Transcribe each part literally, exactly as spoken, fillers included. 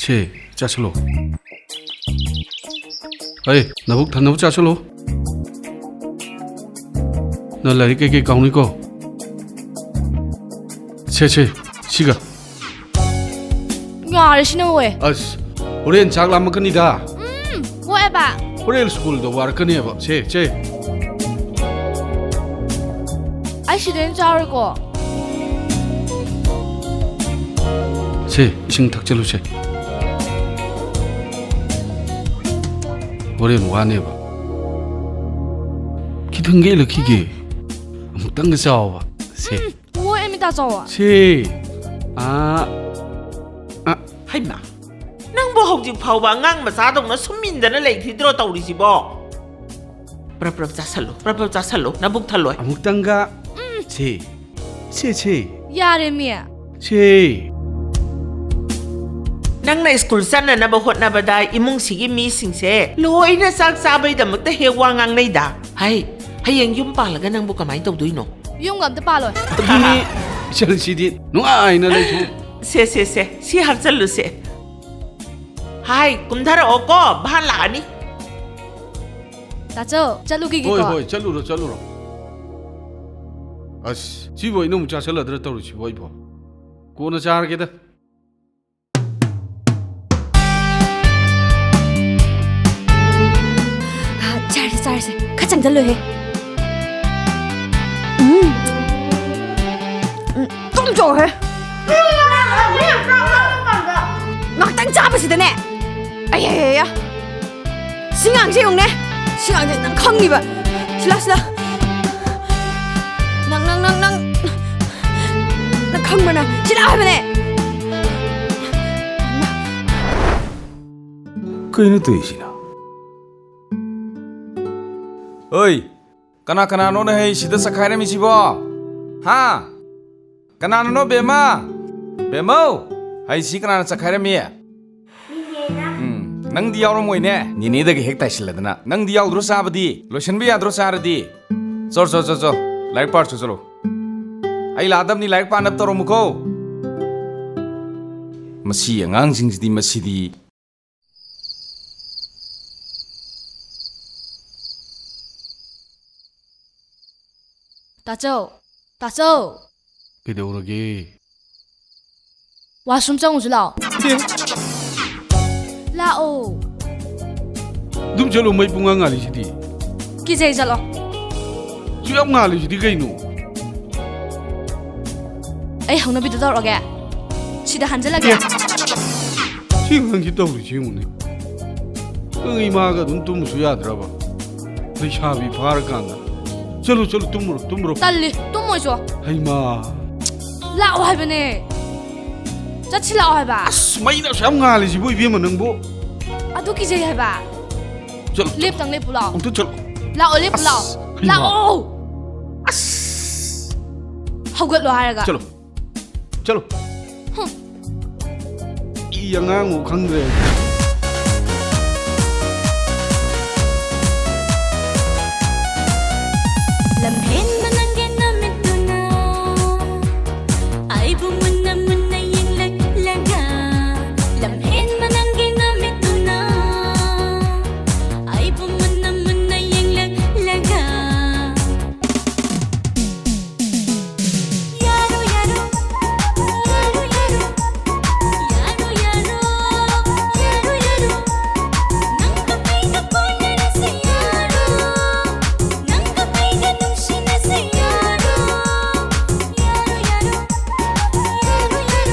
ꯁꯦ, ꯆꯥꯁꯤꯜꯂꯣ꯫ ꯑꯩ, ꯅꯕꯨꯛ ꯊꯟꯅꯕ ꯆꯥꯁꯤꯜꯂꯣ꯫ ꯅꯪ ꯂꯥꯏꯔꯤꯛ ꯀꯩꯀꯩ ꯀꯥꯎꯅꯤꯀꯣ꯫ ꯁꯦ, ꯁꯦ, ꯁꯤꯒ꯫ ꯌꯥꯔꯦ, ꯁꯤꯅ ꯑꯣꯏ꯫ ꯑꯁ, ꯍꯣꯔꯦꯟ ꯆꯥꯛ ꯂꯥꯝꯃꯛꯀꯅꯤꯗ꯫ ꯎꯝ, ꯍꯣꯏꯕ꯫ ꯍꯣꯔꯦꯟ ꯁ꯭ꯀꯨꯜꯗ ꯋꯥꯔꯛꯀꯅꯦꯕ꯫ ꯁꯦ, ꯁꯦ꯫ ꯑꯩ ꯁꯤꯗ ꯑꯣꯏꯅ ꯆꯥꯔꯣꯏꯀꯣ꯫ ꯁꯦ, ꯏꯁꯤꯡ ꯊꯛꯆꯜꯂꯨꯁꯦ꯫ ꯍꯣꯔꯦꯟ ꯋꯥꯅꯦꯕ꯫ ꯈꯤꯇꯪ ꯌꯦꯜꯂꯛꯈꯤꯒꯦ꯫ ꯑꯃꯨꯛꯇꯪꯒ ꯆꯥꯎꯕ꯫ ꯁꯦ꯫ ꯎꯝ, ꯍꯣꯏ, ꯑꯃꯤꯇꯥ ꯆꯥꯎꯕ꯫ ꯁꯦ꯫ ꯑꯥ꯫ ꯑꯥ꯫ ꯍꯩꯃꯥ, ꯅꯪꯕꯨ ꯍꯧꯖꯤꯛ ꯐꯥꯎꯕ ꯑꯉꯥꯡ ꯃꯆꯥꯗꯧꯅ ꯁꯨꯝ ꯏꯟꯗꯅ ꯂꯩꯈꯤꯗ꯭ꯔꯣ ꯇꯧꯔꯤꯁꯤꯕꯣ? ꯄ꯭ꯔꯞ ꯄ꯭ꯔꯞ ꯆꯥꯁꯜꯂꯨ, ꯄ꯭ꯔꯞ ꯄ꯭ꯔꯞ ꯆꯥꯁꯜꯂꯨ, ꯅꯕꯨꯛ ꯊꯜꯂꯣꯏ꯫ ꯑꯃꯨꯛꯇꯪꯒ꯫ ꯁꯦ, ꯁꯦ, ꯁꯦ꯫ ꯌꯥꯔꯦ, ꯃꯤ꯫ ꯁꯦ꯫ ꯅꯪꯅ ꯁ꯭ꯀꯨꯜ ꯆꯠꯅꯅꯕ ꯍꯣꯠꯅꯕꯗ ꯏꯃꯨꯡꯁꯤꯒꯤ ꯃꯤꯁꯤꯡꯁꯦ ꯂꯣꯏꯅ ꯆꯥꯛ ꯆꯥꯕꯩꯗꯃꯛꯇ ꯍꯦꯛ ꯋꯥ ꯉꯥꯡꯅꯩꯗ꯫ ꯍꯩ, ꯍꯌꯦꯡ ꯌꯨꯝ ꯄꯥꯜꯂꯒ ꯅꯪꯕꯨ ꯀꯃꯥꯏꯅ ꯇꯧꯗꯣꯏꯅꯣ? ꯌꯨꯝꯒ ꯑꯝꯇ ꯄꯥꯜꯂꯣꯏ꯫ ꯑꯗꯨꯗꯤ ꯏꯆꯟꯁꯤꯗꯤ ꯅꯨꯡꯉꯥꯏꯅ ꯂꯩꯊꯣꯛ꯫ ꯁꯦ, ꯁꯦ, ꯁꯦ, ꯁꯤ ꯍꯥꯞꯆꯜꯂꯨꯁꯦ꯫ ꯍꯥꯏ, ꯀꯨꯝꯊꯔꯛꯑꯣꯀꯣ, ꯚꯥꯟ ꯂꯥꯛꯑꯅꯤ꯫ ꯇꯥꯆꯧ, ꯆꯠꯂꯨꯈꯤꯒꯦꯀꯣ꯫ ꯍꯣꯏ, ꯍꯣꯏ, ꯆꯠꯂꯨꯔꯣ, ꯆꯠꯂꯨꯔꯣ꯫ ꯑꯁ, ꯁꯤꯕꯨ ꯑꯩꯅ ꯑꯃꯨꯛ ꯆꯥꯁꯤꯜꯂꯗ꯭ꯔꯥ ꯇꯧꯔꯤꯁꯤꯕꯣ ꯑꯩꯕꯣ? ꯀꯣꯟꯅ ꯆꯥꯔꯒꯦꯗ꯫ ꯑ, ꯆꯥꯔꯁꯦ, ꯆꯥꯔꯁꯦ꯫ ꯈꯔ ꯆꯪꯁꯤꯜꯂꯨꯍꯦ꯫ ꯎꯝ꯫ ꯎꯝ, ꯇꯨꯝ ꯆꯣꯍꯦ꯫ ꯉꯥꯛꯇꯪ ꯆꯥꯕꯁꯤꯗꯅꯦ꯫ ꯑꯌꯥ, ꯑꯌꯥ, ꯑꯌꯥ꯫ ꯁꯤ ꯉꯥꯡꯁꯦ ꯌꯦꯡꯉꯨꯅꯦ꯫ ꯁꯤ ꯉꯥꯡꯁꯦ ꯅꯪ ꯈꯪꯉꯤꯕ꯫ ꯁꯤꯂꯥ, ꯁꯤꯂꯥ꯫ ꯅꯪ, ꯅꯪ, ꯅꯪ, ꯅꯪ꯫ ꯅꯪ ꯈꯪꯕ꯭ꯔꯥ ꯅꯪ? ꯁꯤꯂꯥ ꯍꯥꯏꯕꯅꯦ꯫ ꯀꯩꯅꯣ ꯇꯧꯔꯤꯁꯤꯅ? ꯑꯣꯏ, ꯀꯅꯥ ꯀꯅꯥꯅꯣꯅꯦ ꯍꯩ ꯁꯤꯗ ꯆꯈꯥꯏꯔꯝꯃꯤꯁꯤꯕꯣ? ꯍꯥ? ꯀꯅꯥꯅꯅꯣ ꯕꯦꯝꯃ? ꯕꯦꯝꯃꯧ! ꯍꯩꯁꯤ ꯀꯅꯥꯅ ꯆꯠꯈꯥꯏꯔꯝꯃꯤ? ꯎꯝ, ꯅꯪꯗꯤ ꯌꯥꯎꯔꯝꯃꯣꯏꯅꯦ꯫ ꯅꯦꯅꯦꯗꯒ ꯍꯦꯛ ꯇꯥꯏꯁꯤꯜꯂꯗꯅ꯫ ꯅꯪꯗꯤ ꯌꯥꯎꯗ꯭ꯔꯣ ꯆꯥꯕꯗꯤ? ꯂꯣꯏꯁꯤꯟꯕ ꯌꯥꯗ꯭ꯔꯣ ꯆꯥꯔꯗꯤ? ꯆꯣ, ꯆꯣ, ꯆꯣ, ꯆꯣ꯫ ꯂꯥꯏꯔꯤꯛ ꯄꯥꯔꯨꯆꯣ, ꯆꯠꯂꯣ꯫ ꯑꯩ ꯂꯥꯛꯑꯗꯕꯅꯤ, ꯂꯥꯏꯔꯤꯛ ꯄꯥꯅꯕ ꯇꯧꯔꯝꯃꯨꯀꯣ꯫ ꯃꯁꯤ ꯑꯉꯥꯡꯁꯤꯡꯁꯤꯗꯤ, ꯃꯁꯤꯗꯤ꯫ ꯇꯥꯆꯧ, ꯇꯥꯆꯧ꯫ ꯀꯩꯗꯧꯔꯒꯦ? ꯋꯥꯁꯔꯨꯝ ꯆꯪꯉꯨꯁꯨ ꯂꯥꯛꯑꯣ꯫ ꯑꯦ꯫ ꯂꯥꯛꯑꯣ꯫ ꯑꯗꯨꯝ ꯆꯠꯂꯣ, ꯃꯩ ꯄꯨꯡꯉꯥꯟ ꯉꯥꯜꯂꯤꯁꯤꯗꯤ꯫ ꯀꯤꯖꯩ, ꯆꯠꯂꯣ꯫ ꯁꯨ ꯌꯥꯝ ꯉꯥꯜꯂꯤꯁꯤꯗꯤ ꯀꯩꯅꯣ? ꯑꯩ ꯍꯧꯅꯕꯤꯗꯣ ꯇꯧꯔꯛꯑꯒꯦ꯫ ꯁꯤꯗ ꯍꯟꯖꯜꯂꯒꯦ꯫ ꯑꯦ꯫ ꯁꯤ ꯑꯉꯥꯡꯁꯤ ꯇꯧꯔꯤꯁꯤ ꯌꯦꯡꯉꯨꯅꯦ꯫ ꯅꯪ ꯏꯃꯥꯒ ꯑꯗꯨꯝ ꯇꯨꯝꯃꯁꯨ ꯌꯥꯗ꯭ꯔꯕ? ꯂꯩꯁꯥꯕꯤ ꯐꯥꯔꯀꯥꯟꯗ꯫ ꯆꯠꯂꯣ, ꯆꯠꯂꯣ, ꯇꯨꯝꯃꯨꯔꯣ, ꯇꯨꯝꯃꯨꯔꯣ꯫ ꯇꯜꯂꯤ, ꯇꯨꯝꯃꯣꯏꯁꯨ꯫ ꯍꯩꯃꯥ꯫ ꯂꯥꯛꯑꯣ ꯍꯥꯏꯕꯅꯦ꯫ ꯆꯠꯁꯤ ꯂꯥꯛꯑꯣ ꯍꯥꯏꯕ꯫ ꯑꯁ, ꯃꯩꯅ ꯑꯁꯨꯛ ꯌꯥꯝ ꯉꯥꯜꯂꯤꯁꯤꯕꯨ, ꯏꯕꯦꯝꯃ ꯅꯪꯕꯨ꯫ ꯑꯗꯨ ꯀꯤꯖꯩ ꯍꯥꯏꯕ꯫ ꯆꯠꯂꯣ, ꯆꯠꯂꯣ꯫ ꯂꯦꯞꯇꯪ ꯂꯦꯞꯄꯨ ꯂꯥꯛꯑꯣ꯫ ꯑꯃꯨꯛꯇ ꯆꯠꯂꯣ꯫ ꯂꯥꯛꯑꯣ, ꯂꯦꯞꯄꯨ ꯂꯥꯛꯑꯣ꯫ ꯑꯁ, ꯍꯩꯃꯥ꯫ ꯂꯥꯛꯑꯣ꯫ ꯑꯁ꯫ ꯍꯧꯒꯠꯂꯣ ꯍꯥꯏꯔꯒ꯫ ꯆꯠꯂꯣ꯫ ꯆꯠꯂꯣ꯫ ꯍꯨꯝ꯫ ꯏ ꯑꯉꯥꯡꯕꯨ ꯈꯪꯗ꯭ꯔꯦ꯫ ꯂꯝꯍꯦꯟꯕ ꯅꯪꯒꯤ ꯅꯃꯤꯠꯇꯨꯅ ꯑꯩꯕꯨ ꯃꯨꯟꯅ ꯃꯨꯟꯅ ꯌꯦꯡꯂꯛꯂꯒ, ꯂꯝꯍꯦꯟꯕ ꯅꯪꯒꯤ ꯅꯃꯤꯠꯇꯨꯅ ꯑꯩꯕꯨ ꯃꯨꯟꯅ ꯃꯨꯟꯅ ꯌꯦꯡꯂꯛꯂꯒ꯫ ꯌꯥꯔꯣ, ꯌꯥꯔꯣ, ꯌꯥꯔꯣ, ꯌꯥꯔꯣ, ꯌꯥꯔꯣ, ꯌꯥꯔꯣ, ꯌꯥꯔꯣ, ꯌꯥꯔꯣ꯫ ꯅꯪꯒ ꯑꯩꯒ ꯀꯣꯏꯅꯔꯁꯦ ꯌꯥꯔꯣ, ꯅꯪꯒ ꯑꯩꯒ ꯅꯨꯡꯁꯤꯅꯁꯦ ꯌꯥꯔꯣ, ꯌꯥꯔꯣ, ꯌꯥꯔꯣ, ꯌꯥꯔꯣ, ꯌꯥꯔꯣ꯫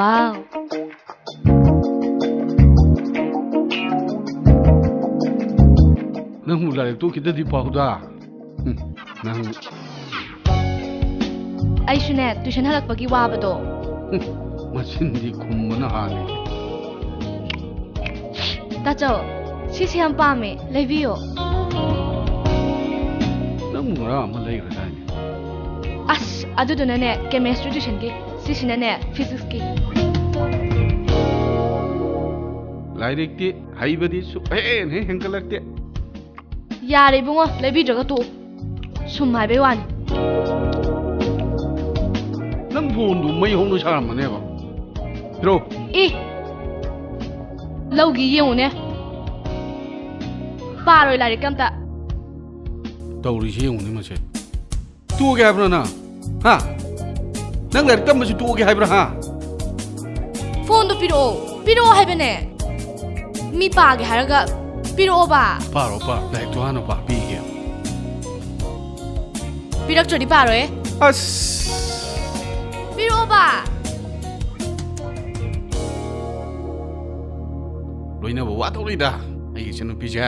ꯋꯥꯎ꯫ ꯅꯪꯕꯨ ꯂꯥꯏꯔꯤꯛꯇꯨ ꯈꯤꯇꯗꯤ ꯄꯥꯎꯗ꯫ ꯎꯝ, ꯅꯪ꯫ ꯑꯩꯁꯨꯅꯦ, tuition ꯍꯜꯂꯛꯄꯒꯤ ꯋꯥꯕꯗꯣ꯫ ꯎꯝ, ꯃꯆꯤꯟꯗꯤ ꯈꯨꯝꯕꯅ ꯍꯥꯜꯂꯤ꯫ ꯇꯥꯆꯧ, ꯁꯤꯁꯦ ꯌꯥꯝ ꯄꯥꯝꯃꯦ, ꯂꯩꯕꯤꯌꯣ꯫ ꯅꯪꯕꯨ ꯉꯔꯥꯡ ꯑꯃ ꯂꯩꯈ꯭ꯔꯗꯥꯏꯅꯦ? ꯑꯁ, ꯑꯗꯨꯗꯨꯅꯅꯦ chemistry tuitionꯒꯤ, ꯁꯤꯁꯤꯅꯅꯦ physicsꯀꯤ꯫ ꯂꯥꯏꯔꯤꯛꯇꯤ ꯍꯩꯕꯗꯤ ꯁꯨꯛꯍꯦꯟ ꯍꯦꯛ ꯍꯦꯟꯒꯠꯂꯛꯇꯦ꯫ ꯌꯥꯔꯦ ꯏꯕꯨꯡꯉꯣ, ꯂꯩꯕꯤꯗ꯭ꯔꯒ ꯇꯣꯛꯎ꯫ ꯁꯨꯝ ꯍꯥꯏꯕꯩ ꯋꯥꯅꯤ꯫ ꯅꯪ phoneꯗꯨ ꯃꯩ ꯍꯧꯅ ꯁꯥꯔꯝꯃꯅꯦꯕ꯫ ꯄꯤꯔꯛꯑꯣ꯫ ꯏ! ꯂꯧꯒꯦ ꯌꯦꯡꯉꯨꯅꯦ꯫ ꯄꯥꯔꯣꯏ ꯂꯥꯏꯔꯤꯛꯀ ꯑꯝꯇ꯫ ꯇꯧꯔꯤꯁꯤ ꯌꯦꯡꯉꯨꯅꯦ ꯃꯁꯦ꯫ ꯇꯣꯛꯑꯒꯦ ꯍꯥꯏꯕ꯭ꯔꯣ ꯅꯪ? ꯍꯥ? ꯅꯪ ꯂꯥꯏꯔꯤꯛ ꯇꯝꯕꯁꯤ ꯇꯣꯛꯑꯒꯦ ꯍꯥꯏꯕ꯭ꯔꯥ, ꯍꯥ? Phoneꯗꯣ ꯄꯤꯔꯛꯑꯣ꯫ ꯄꯤꯔꯛꯑꯣ ꯍꯥꯏꯕꯅꯦ꯫ ꯃꯤ ꯄꯥꯒꯦ ꯍꯥꯏꯔꯒ ꯄꯤꯔꯛꯑꯣꯕ꯫ ꯄꯥꯔꯣ, ꯄꯥꯔꯣ꯫ ꯂꯥꯏꯔꯤꯛꯇꯣ ꯍꯥꯟꯅ ꯄꯥ, ꯄꯤꯒꯦ꯫ ꯄꯤꯔꯛꯇ꯭ꯔꯗꯤ ꯄꯥꯔꯣꯏ꯫ ꯑꯁ! ꯄꯤꯔꯛꯑꯣꯕ꯫ ꯂꯣꯏꯅꯕ ꯋꯥꯗꯧꯔꯤꯗ ꯑꯩꯒꯤ ꯏꯆꯟꯅꯨꯄꯤꯁꯦ꯫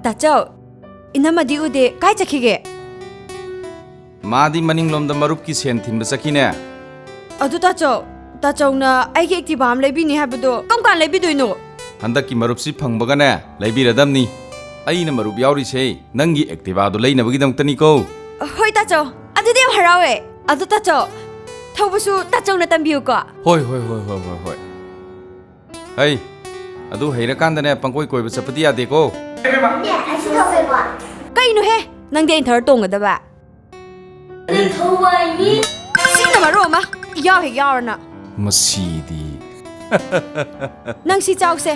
ꯇꯥꯆꯧ, ꯏꯅꯝꯃꯗꯤ ꯎꯗꯦ, ꯀꯥꯏ ꯆꯠꯈꯤꯒꯦ? ꯃꯥꯗꯤ ꯃꯅꯤꯡꯂꯣꯝꯗ ꯃꯔꯨꯞꯀꯤ ꯁꯦꯟ ꯊꯤꯟꯕ ꯆꯠꯈꯤꯅꯦ꯫ ꯑꯗꯨ ꯇꯥꯆꯧ, ꯇꯥꯆꯧꯅ ꯑꯩꯒꯤ Activa ꯑꯃ ꯂꯩꯕꯤꯅꯤ ꯍꯥꯏꯕꯗꯣ ꯀꯔꯝ ꯀꯥꯟ ꯂꯩꯕꯤꯗꯣꯏꯅꯣ? ꯍꯟꯗꯛꯀꯤ ꯃꯔꯨꯞꯁꯤ ꯐꯪꯕꯒꯅꯦ ꯂꯩꯕꯤꯔꯗꯝꯅꯤ꯫ ꯑꯩꯅ ꯃꯔꯨꯞ ꯌꯥꯎꯔꯤꯁꯦ ꯅꯪꯒꯤ Activaꯗꯣ ꯂꯩꯅꯕꯒꯤꯗꯃꯛꯇꯅꯤꯀꯣ꯫ ꯍꯣꯏ ꯇꯥꯆꯧ, ꯑꯗꯨꯗꯤ ꯌꯥꯝ ꯍꯔꯥꯎꯋꯦ꯫ ꯑꯗꯨ ꯇꯥꯆꯧ, ꯊꯧꯕꯁꯨ ꯇꯥꯆꯧꯅ ꯇꯝꯕꯤꯌꯨꯀꯣ꯫ ꯍꯣꯏ, ꯍꯣꯏ, ꯍꯣꯏ꯫ ꯍꯩ, ꯑꯗꯨ ꯍꯩꯔꯀꯥꯟꯗꯅꯦ ꯄꯪꯀꯣꯏ ꯀꯣꯏꯕ ꯆꯠꯄꯗꯤ ꯌꯥꯗꯦꯀꯣ꯫ ꯀꯩꯅꯣꯍꯦ, ꯅꯪꯗꯤ ꯑꯩꯅ ꯊꯧꯔ ꯇꯣꯡꯒꯗꯕ? ꯁꯤꯅ ꯃꯔꯣꯟ ꯑꯃ, ꯏꯌꯥꯎ ꯍꯦꯛ ꯌꯥꯎꯔꯅ꯫ ꯃꯁꯤꯗꯤ꯫ ꯅꯪ ꯁꯤ ꯆꯥꯎꯁꯦ꯫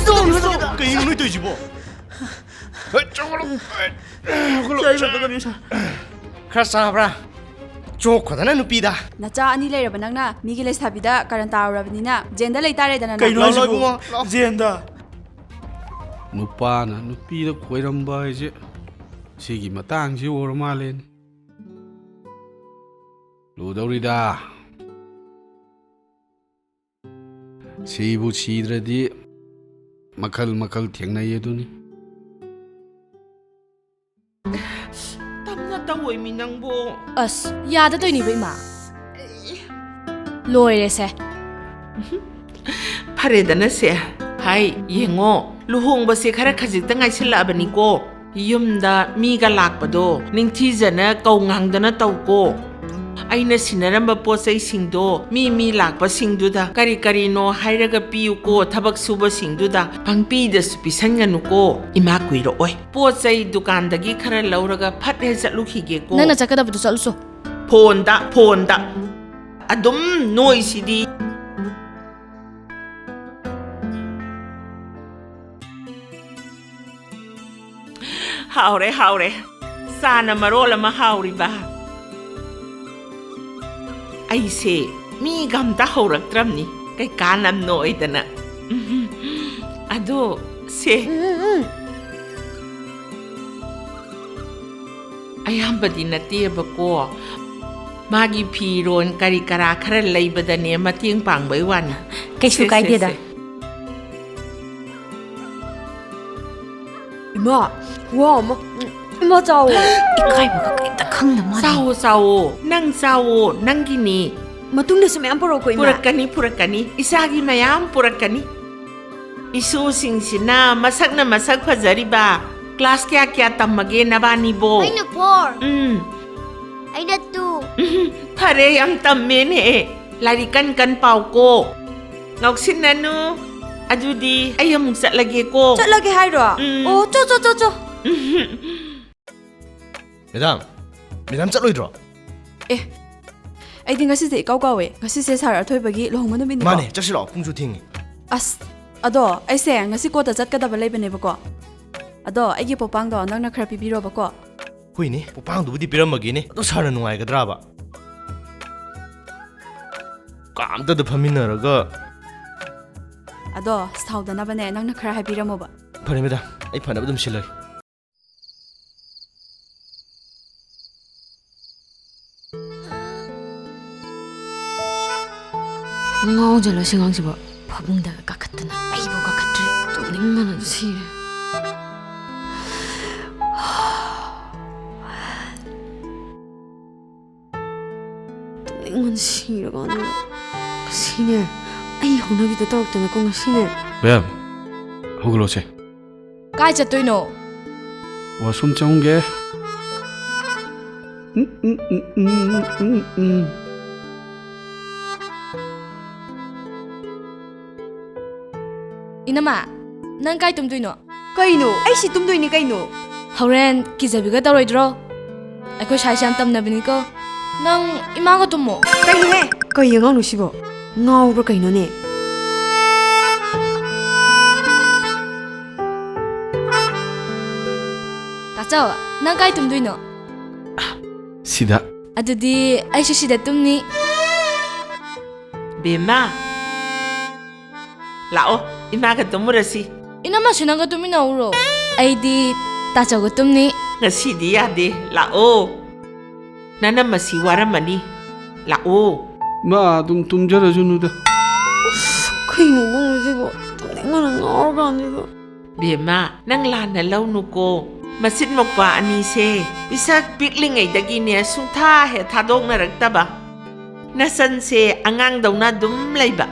ꯀꯩꯅꯣ ꯅꯣꯏ ꯇꯧꯔꯤꯁꯤꯕꯣ? ꯍꯦ, ꯆꯪꯉꯛꯑꯣ꯫ ꯍꯦ, ꯍꯧꯒꯠꯂꯣ꯫ ꯈꯔ ꯆꯥꯕ꯭ꯔꯥ? ꯆꯣꯛꯈꯣꯗꯅ ꯅꯨꯄꯤꯗ꯫ ꯅꯆꯥ ꯑꯅꯤ ꯂꯩꯔꯕ ꯅꯪꯅ ꯃꯤꯒꯤ ꯂꯩꯁꯥꯕꯤꯗ ꯀꯔꯟ ꯇꯥꯔꯨꯔꯕꯅꯤꯅ ꯖꯦꯟꯗ ꯂꯩꯇꯥꯔꯦꯗꯅ ꯅꯪ꯫ ꯀꯩꯅꯣ ꯍꯥꯏꯁꯤꯕꯣ? ꯂꯥꯛꯑꯣ, ꯏꯕꯨꯡꯉꯣ, ꯂꯥꯛꯑꯣ꯫ ꯖꯦꯟꯗ? ꯅꯨꯄꯥꯅ ꯅꯨꯄꯤꯗ ꯈꯣꯏꯔꯝꯕ ꯍꯥꯏꯁꯦ ꯁꯤꯒꯤ ꯃꯇꯥꯡꯁꯤ ꯑꯣꯏꯔ ꯃꯥꯜꯂꯦꯅꯦ꯫ ꯂꯨꯗꯧꯔꯤꯗ꯫ ꯁꯤꯕꯨ ꯁꯤꯗ꯭ꯔꯗꯤ ꯃꯈꯜ ꯃꯈꯜ ꯊꯦꯡꯅꯩ ꯑꯗꯨꯅꯤ꯫ ꯇꯞꯅ ꯇꯧꯑꯣꯏꯃꯤ ꯅꯪꯕꯨ꯫ ꯑꯁ, ꯌꯥꯗꯗꯣꯏꯅꯤꯕ, ꯏꯃꯥ꯫ ꯂꯣꯏꯔꯦꯁꯦ꯫ ꯐꯔꯦꯗꯅ ꯁꯦ꯫ ꯍꯥꯏ, ꯌꯦꯡꯉꯣ, ꯂꯨꯍꯣꯡꯕꯁꯦ ꯈꯔ ꯈꯖꯤꯛꯇ ꯉꯥꯏꯁꯤꯜꯂꯛꯑꯕꯅꯤꯀꯣ꯫ ꯌꯨꯝꯗ ꯃꯤꯒ ꯂꯥꯛꯄꯗꯣ ꯅꯤꯡꯊꯤꯖꯅ ꯀꯧ ꯉꯥꯡꯗꯅ ꯇꯧꯀꯣ꯫ ꯑꯩꯅ ꯁꯤꯟꯅꯔꯝꯕ ꯄꯣꯠ ꯆꯩꯁꯤꯡꯗꯣ ꯃꯤ ꯃꯤ ꯂꯥꯛꯄꯁꯤꯡꯗꯨꯗ ꯀꯔꯤ ꯀꯔꯤꯅꯣ ꯍꯥꯏꯔꯒ ꯄꯤꯌꯨꯀꯣ, ꯊꯕꯛ ꯁꯨꯕꯁꯤꯡꯗꯨꯗ ꯄꯪꯄꯤꯗꯁꯨ ꯄꯤꯁꯟꯒꯅꯨꯀꯣ꯫ ꯏꯃꯥ ꯀꯨꯏꯔꯛꯑꯣꯏ꯫ ꯄꯣꯠ ꯆꯩ ꯗꯨꯀꯥꯟꯗꯒꯤ ꯈꯔ ꯂꯧꯔꯒ ꯐꯠ ꯍꯦꯛ ꯆꯠꯂꯨꯈꯤꯒꯦꯀꯣ꯫ ꯅꯪꯅ ꯆꯠꯀꯗꯕꯗꯨ ꯆꯠꯂꯨꯆꯣ꯫ ꯐꯣꯟꯗ, ꯐꯣꯟꯗ꯫ ꯑꯗꯨꯝ ꯅꯣꯏꯁꯤꯗꯤ꯫ ꯍꯥꯎꯔꯦ, ꯍꯥꯎꯔꯦ꯫ ꯆꯥꯅ ꯃꯔꯣꯜ ꯑꯃ ꯍꯥꯎꯔꯤꯕ꯫ ꯑꯩꯁꯦ ꯃꯤꯒ ꯑꯝꯇ ꯍꯧꯔꯛꯇ꯭ꯔꯕꯅꯤ, ꯀꯩꯀꯥꯟꯅꯝ ꯅꯣꯏꯗꯅ꯫ ꯎꯝ, ꯑꯗꯣ ꯁꯦ꯫ ꯎꯝ, ꯎꯝ, ꯎꯝ꯫ ꯑꯌꯥꯝꯕꯗꯤ ꯅꯠꯇꯦꯕꯀꯣ, ꯃꯥꯒꯤ ꯐꯤꯔꯣꯟ ꯀꯔꯤ ꯀꯔꯥ ꯈꯔ ꯂꯩꯕꯗꯅꯦ ꯃꯇꯦꯡ ꯄꯥꯡꯕꯩ ꯋꯥꯅꯤ꯫ ꯀꯩꯁꯨ ꯁꯦ, ꯁꯦ, ꯀꯥꯏꯗꯦꯗ꯫ ꯁꯦ꯫ ꯏꯃꯥ, ꯈꯨꯍꯥꯎ ꯑꯃ꯫ ꯏꯃꯥ, ꯆꯥꯎꯋꯣ꯫ ꯏꯀꯥꯏꯕꯒ ꯀꯩꯝꯇ ꯈꯪꯗ ꯃꯥꯜꯂꯦ꯫ ꯆꯥꯎꯋꯣ, ꯆꯥꯎꯋꯣ꯫ ꯅꯪ ꯆꯥꯎꯋꯣ, ꯅꯪꯒꯤꯅꯤ꯫ ꯃꯇꯨꯡꯗꯁꯨ ꯃꯌꯥꯝ ꯄꯨꯔꯛꯎꯀꯣ, ꯏꯃꯥ꯫ ꯄꯨꯔꯛꯀꯅꯤ, ꯄꯨꯔꯛꯀꯅꯤ꯫ ꯏꯆꯥꯒꯤ ꯃꯌꯥꯝ ꯄꯨꯔꯛꯀꯅꯤ꯫ ꯏꯁꯨꯁꯤꯡꯁꯤꯅ ꯃꯁꯛꯅ ꯃꯁꯛ ꯐꯖꯔꯤꯕ꯫ ꯀ꯭ꯂꯥꯁ ꯀꯌꯥ ꯀꯌꯥ ꯇꯝꯃꯒꯦ ꯅꯕꯥꯅꯤꯕꯣ? ꯑꯩꯅ four꯫ ꯎꯝ꯫ ꯑꯩꯅ two꯫ ꯎꯝ, ꯐꯔꯦ, ꯌꯥꯝ ꯇꯝꯃꯦꯅꯦ꯫ ꯂꯥꯏꯔꯤꯛ ꯀꯟ ꯀꯟ ꯄꯥꯎꯀꯣ꯫ ꯉꯥꯎꯁꯤꯟꯅꯅꯨ꯫ ꯑꯗꯨꯗꯤ ꯑꯩ ꯑꯃꯨꯛ ꯆꯠꯂꯒꯦꯀꯣ꯫ ꯆꯠꯂꯒꯦ ꯍꯥꯏꯔꯣ? ꯎꯝ꯫ ꯑꯣ, ꯆꯣ, ꯆꯣ, ꯆꯣ, ꯆꯣ꯫ ꯎꯝ꯫ ꯃꯦꯗꯥꯝ, ꯃꯦꯗꯥꯝ ꯆꯠꯂꯣꯏꯗ꯭ꯔꯣ? ꯑꯦ, ꯑꯩꯗꯤ ꯉꯁꯤꯁꯦ ꯏꯀꯥꯎ ꯀꯥꯎꯋꯦ꯫ ꯉꯁꯤꯁꯦ ꯁꯥꯔ ꯑꯊꯣꯏꯕꯒꯤ ꯂꯨꯍꯣꯡꯕ ꯅꯨꯃꯤꯠꯅꯤꯀꯣ? ꯃꯥꯅꯦ, ꯆꯠꯁꯤ ꯂꯥꯛꯑꯣ, ꯄꯨꯡꯁꯨ ꯊꯦꯡꯉꯤ꯫ ꯑꯁ, ꯑꯗꯣ ꯑꯩꯁꯦ ꯉꯁꯤ ꯀꯣꯔꯠꯇ ꯆꯠꯀꯗꯕ ꯂꯩꯕꯅꯦꯕꯀꯣ꯫ ꯑꯗꯣ ꯑꯩꯒꯤ ꯄꯣꯄꯥꯡꯗꯣ ꯅꯪꯅ ꯈꯔ ꯄꯤꯕꯤꯔꯣꯕꯀꯣ꯫ ꯍꯣꯏꯅꯦ, ꯄꯣꯄꯥꯡꯗꯨꯕꯨꯗꯤ ꯄꯤꯔꯝꯃꯒꯦꯅꯦ꯫ ꯑꯗꯣ ꯁꯥꯔꯅ ꯅꯨꯡꯉꯥꯏꯒꯗ꯭ꯔꯥꯕ? ꯀꯥ ꯑꯝꯇꯗ ꯐꯝꯃꯤꯟꯅꯔꯒ꯫ ꯑꯗꯣ ꯁꯥꯎꯗꯅꯕꯅꯦ, ꯅꯪꯅ ꯈꯔ ꯍꯥꯏꯕꯤꯔꯝꯃꯣꯕ꯫ ꯐꯔꯦ ꯃꯦꯗꯥꯝ, ꯑꯩ ꯐꯅꯕ ꯑꯗꯨꯝ ꯁꯤꯜꯂꯒꯦ꯫ ꯉꯥꯎꯖꯜꯂꯣ ꯁꯤ ꯑꯉꯥꯡꯁꯤꯕꯣ꯫ ꯐꯃꯨꯡꯗ ꯀꯥꯈꯠꯇꯅ ꯑꯩꯕꯨ ꯀꯥꯈꯠꯇ꯭ꯔꯤ꯫ ꯇꯨꯝꯅꯤꯡꯕꯅ ꯁꯤꯔꯦ꯫ ꯇꯨꯝꯅꯤꯡꯕꯅ ꯁꯤꯔꯀꯥꯟꯗ꯫ ꯉꯁꯤꯅꯦ, ꯑꯩ ꯍꯧꯅꯕꯤꯗ ꯇꯧꯔꯛꯇꯅꯀꯣ, ꯉꯁꯤꯅꯦ꯫ ꯃꯦꯝ, ꯍꯧꯒꯠꯂꯣꯁꯦ꯫ ꯀꯥꯏ ꯆꯠꯇꯣꯏꯅꯣ? ꯋꯥꯁꯔꯨꯝ ꯆꯪꯉꯨꯒꯦ꯫ ꯎꯝ, ꯎꯝ, ꯎꯝ, ꯎꯝ, ꯎꯝ, ꯎꯝ, ꯎꯝ꯫ ꯏꯅꯝꯃ, ꯅꯪ ꯀꯥꯏ ꯇꯨꯝꯗꯣꯏꯅꯣ? ꯀꯩꯅꯣ? ꯑꯩ ꯁꯤ ꯇꯨꯝꯗꯣꯏꯅꯤ ꯀꯩꯅꯣ꯫ ꯍꯣꯔꯦꯟ ꯀꯤꯖꯕꯤꯒ ꯇꯧꯔꯣꯏꯗ꯭ꯔꯣ? ꯑꯩꯈꯣꯏ ꯁ꯭ꯋꯥꯏꯁꯦ ꯌꯥꯝ ꯇꯝꯅꯕꯅꯤꯀꯣ꯫ ꯅꯪ ꯏꯃꯥꯒ ꯇꯨꯝꯃꯣ꯫ ꯀꯩꯅꯣꯍꯦ? ꯀꯩ ꯑꯉꯥꯡꯅꯣ ꯁꯤꯕꯣ? ꯉꯥꯎꯕ꯭ꯔꯥ ꯀꯩꯅꯣꯅꯦ? ꯇꯥꯆꯧ, ꯅꯪ ꯀꯥꯏ ꯇꯨꯝꯗꯣꯏꯅꯣ? ꯁꯤꯗ꯫ ꯑꯗꯨꯗꯤ ꯑꯩꯁꯨ ꯁꯤꯗ ꯇꯨꯝꯅꯤ꯫ ꯕꯦꯝꯃ, ꯂꯥꯛꯑꯣ, ꯏꯃꯥꯒ ꯇꯨꯝꯃꯨꯔꯁꯤ꯫ ꯏꯅꯝꯃꯁꯨ ꯅꯪꯒ ꯇꯨꯝꯃꯤꯟꯅꯧꯔꯣ꯫ ꯑꯩꯗꯤ ꯇꯥꯆꯧꯒ ꯇꯨꯝꯅꯤ꯫ ꯉꯁꯤꯗꯤ ꯌꯥꯗꯦ, ꯂꯥꯛꯑꯣ꯫ ꯅꯅꯝꯃꯁꯤ ꯋꯥꯔꯝꯃꯅꯤ, ꯂꯥꯛꯑꯣ꯫ ꯃꯥ ꯑꯗꯨꯝ ꯇꯨꯝꯖꯔꯁꯅꯨꯗ꯫ ꯀꯩꯅꯣ ꯈꯪꯗꯦ ꯁꯤꯕꯣ, ꯇꯨꯝꯅꯤꯡꯕꯅ ꯉꯥꯎꯔꯀꯥꯟꯁꯤꯗ꯫ ꯕꯦꯝꯃ, ꯅꯪ ꯂꯥꯟꯅ ꯂꯧꯅꯨꯀꯣ꯫ ꯃꯆꯤꯟ ꯃꯧꯄ꯭ꯋꯥ ꯑꯅꯤꯁꯦ ꯄꯤꯁꯛ ꯄꯤꯛꯂꯤꯉꯩꯗꯒꯤꯅꯦ ꯁꯨꯡꯊꯥ ꯍꯦꯛ ꯊꯥꯗꯣꯛꯅꯔꯛꯇꯕ꯫ ꯅꯆꯟꯁꯦ ꯑꯉꯥꯡꯗꯧꯅ ꯑꯗꯨꯝ ꯂꯩꯕ꯫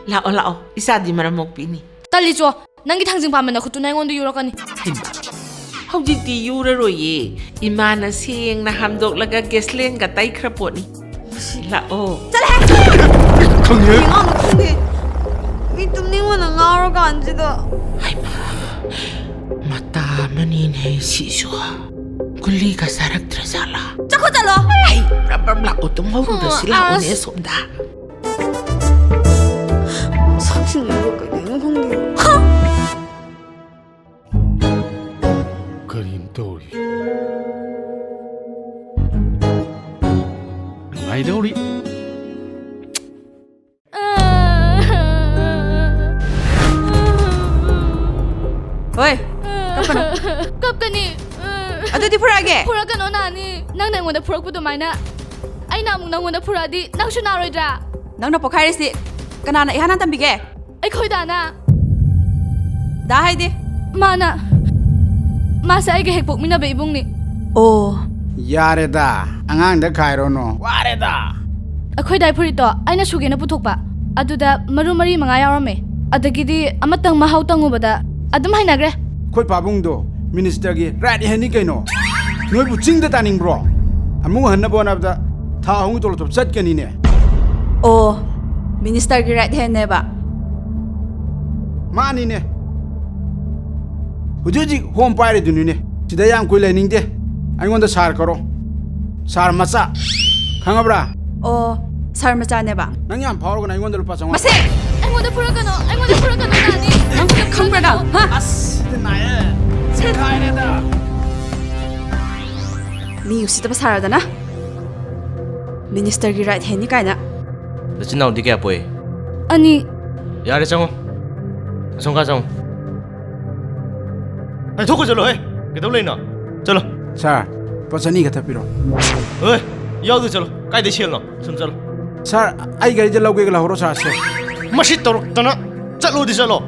ꯂꯥꯛꯑꯣ, ꯂꯥꯛꯑꯣ, ꯏꯆꯥꯗꯤ ꯃꯔꯝ ꯃꯣꯛꯄꯤꯅꯤ꯫ ꯇꯜꯂꯤꯆꯣ, ꯅꯪꯒꯤ ꯊꯥꯡꯖꯤꯡ ꯄꯥꯟꯕ ꯅꯈꯨꯠꯇꯨꯅ ꯑꯩꯉꯣꯟꯗ ꯌꯨꯔꯛꯀꯅꯤ꯫ ꯍꯩꯃꯥ, ꯍꯧꯖꯤꯛꯇꯤ ꯌꯨꯔꯔꯣꯏꯌꯦ꯫ ꯏꯃꯥꯅ ꯁꯦꯡꯅ ꯍꯥꯝꯗꯣꯛꯂꯒ ꯒꯦꯁꯂꯦꯟꯒ ꯇꯩꯈ꯭ꯔ ꯄꯣꯠꯅꯤ꯫ ꯂꯥꯛꯑꯣ꯫ ꯆꯠꯂꯍꯦ! ꯈꯪꯉꯦ꯫ ꯀꯩꯅꯣ ꯈꯪꯗꯦ꯫ ꯃꯤ ꯇꯨꯝꯅꯤꯡꯕꯅ ꯉꯥꯎꯔꯀꯥꯟꯁꯤꯗ꯫ ꯍꯩꯃꯥ, ꯃꯇꯥ ꯑꯃꯅꯤꯅꯦ ꯁꯤꯁꯨ꯫ ꯒꯨꯂꯤꯒ ꯆꯥꯔꯛꯇ꯭ꯔ ꯖꯥꯠꯂꯥ? ꯆꯠꯈꯣ ꯆꯠꯂꯣ꯫ ꯍꯩ, ꯕ꯭ꯔꯞ ꯕ꯭ꯔꯞ ꯂꯥꯛꯑꯣ, ꯇꯨꯝꯍꯧꯔꯨꯔꯁꯤ, ꯑꯁ꯫ ꯂꯥꯛꯑꯣꯅꯦ ꯑꯁꯣꯝꯗ꯫ ꯁꯛꯁꯤꯡꯗꯣ ꯀꯩꯗꯩꯅꯣ ꯈꯪꯗꯦ꯫ ꯀꯔꯤꯅꯣ ꯇꯧꯔꯤ? ꯅꯨꯡꯉꯥꯏꯗꯧꯔꯤ꯫ ꯍꯣꯏ, ꯀꯞꯀꯅꯨ꯫ ꯀꯞꯀꯅꯤ꯫ ꯑꯗꯨꯗꯤ ꯐꯨꯔꯛꯑꯒꯦ? ꯐꯨꯔꯛꯀꯅꯣ, ꯅꯥꯅꯤ꯫ ꯅꯪꯅ ꯑꯩꯉꯣꯟꯗ ꯐꯨꯔꯛꯄ ꯑꯗꯨꯃꯥꯏꯅ ꯑꯩꯅ ꯑꯃꯨꯛ ꯅꯪꯉꯣꯟꯗ ꯐꯨꯔꯛꯑꯗꯤ ꯅꯪꯁꯨ ꯅꯥꯔꯣꯏꯗ꯭ꯔꯥ? ꯅꯪꯅ ꯄꯣꯛꯈꯥꯏꯔꯤꯁꯤ ꯀꯅꯥꯅ ꯏꯍꯥꯟ ꯍꯥꯟ ꯇꯝꯕꯤꯒꯦ? ꯑꯩꯈꯣꯏ ꯗꯥꯅ꯫ ꯗꯥ ꯍꯥꯏꯗꯤ? ꯃꯥꯅ, ꯃꯥꯁꯦ ꯑꯩꯒ ꯍꯦꯛ ꯄꯣꯛꯃꯤꯟꯅꯕ ꯏꯕꯨꯡꯅꯤ꯫ ꯑꯣ꯫ ꯌꯥꯔꯦꯗ, ꯑꯉꯥꯡꯗ ꯈꯥꯏꯔꯣꯅꯣ꯫ ꯋꯥꯔꯦꯗ꯫ ꯑꯩꯈꯣꯏ ꯗꯥꯏ ꯐꯨꯔꯤꯠꯇꯣ ꯑꯩꯅ ꯁꯨꯒꯦꯅ ꯄꯨꯊꯣꯛꯄ, ꯑꯗꯨꯗ ꯃꯔꯨ ꯃꯔꯤ ꯃꯉꯥ ꯌꯥꯎꯔꯝꯃꯦ꯫ ꯑꯗꯒꯤꯗꯤ ꯑꯃꯇꯪ ꯃꯍꯥꯎ ꯇꯪꯉꯨꯕꯗ ꯑꯗꯨꯝ ꯍꯩꯅꯈ꯭ꯔꯦ꯫ ꯑꯩꯈꯣꯏ ꯄꯥꯕꯨꯡꯗꯣ ministerꯒꯤ right handꯅꯤ ꯀꯩꯅꯣ꯫ ꯅꯣꯏꯕꯨ ꯆꯤꯡꯗ ꯇꯥꯅꯤꯡꯕ꯭ꯔꯣ? ꯑꯃꯨꯛ ꯍꯟꯅꯕ ꯍꯣꯠꯅꯕꯗ ꯊꯥ ꯑꯍꯨꯝꯒꯤ ꯇꯣꯂꯣꯞ ꯆꯠꯀꯅꯤꯅꯦ꯫ ꯑꯣ, ꯃꯤꯅꯤꯁꯇꯔꯒꯤ ꯔꯥꯏꯠ ꯍꯦꯟꯅꯦꯕ? ꯃꯥꯅꯤꯅꯦ꯫ ꯍꯧꯖꯤꯛ ꯍꯧꯖꯤꯛ ꯍꯣꯝ ꯄꯥꯏꯔꯤꯗꯨꯅꯤꯅꯦ꯫ ꯁꯤꯗ ꯌꯥꯝ ꯀꯨꯏ ꯂꯩꯅꯤꯡꯗꯦ꯫ ꯑꯩꯉꯣꯟꯗ ꯁꯥꯔ ꯀꯧꯔꯣ꯫ ꯁꯥꯔ ꯃꯆꯥ꯫ ꯈꯪꯉꯕ꯭ꯔꯥ? ꯑꯣ, ꯁꯥꯔ ꯃꯆꯥꯅꯦꯕ꯫ ꯅꯪ ꯌꯥꯝ ꯐꯥꯎꯔꯒꯅ ꯑꯩꯉꯣꯟꯗ ꯂꯨꯄꯥ ꯆꯥꯝꯃꯉꯥ꯫ ꯃꯁꯦ! ꯑꯩꯉꯣꯗ ꯐꯨꯔꯛꯀꯅꯣ, ꯑꯩꯉꯣꯟꯗ ꯐꯨꯔꯛꯀꯅꯣ, ꯅꯥꯅꯤ꯫ ꯅꯪ ꯈꯪꯕ꯭ꯔꯥ ꯅꯪ? ꯍꯥ? ꯑꯁ, ꯁꯤꯗꯤ ꯅꯥꯏꯌꯦ꯫ ꯁꯦ! ꯀꯥꯏꯔꯦꯗ꯫ ꯃꯤ ꯎꯁꯤꯠꯇꯕ ꯁꯥꯔꯗꯅ꯫ ꯃꯤꯅꯤꯁꯇꯔꯒꯤ ꯔꯥꯏꯠ ꯍꯦꯟꯅꯤ ꯀꯥꯏꯅ꯫ ꯅꯆꯤꯟ ꯅꯅꯥꯎꯗꯤ ꯀꯌꯥ ꯄꯣꯛꯏ? ꯑꯅꯤ꯫ ꯌꯥꯔꯦ, ꯆꯪꯉꯣ꯫ ꯑꯁꯣꯝ ꯀꯥ ꯆꯪꯉꯣ꯫ ꯑꯩ ꯊꯣꯛꯈꯣ ꯆꯠꯂꯣ, ꯍꯦ꯫ ꯀꯩꯗꯧ ꯂꯩꯅꯣ? ꯆꯠꯂꯣ꯫ ꯁꯥꯔ, ꯂꯨꯄꯥ ꯆꯅꯤ ꯈꯛꯇ ꯄꯤꯔꯣ꯫ ꯍꯣꯏ, ꯌꯥꯎꯗ ꯆꯠꯂꯣ꯫ ꯀꯥꯏꯗꯩ ꯁꯦꯜꯅꯣ? ꯁꯨꯝ ꯆꯠꯂꯣ꯫ ꯁꯥꯔ, ꯑꯩ ꯒꯥꯔꯤꯗ ꯂꯧꯒꯦꯒ ꯂꯧꯍꯧꯔꯣ, ꯁꯥꯔ, ꯁꯦ꯫ ꯃꯁꯤ ꯇꯧꯔꯛꯇꯅ꯫ ꯆꯠꯂꯣꯗꯤ ꯆꯠꯂꯣ꯫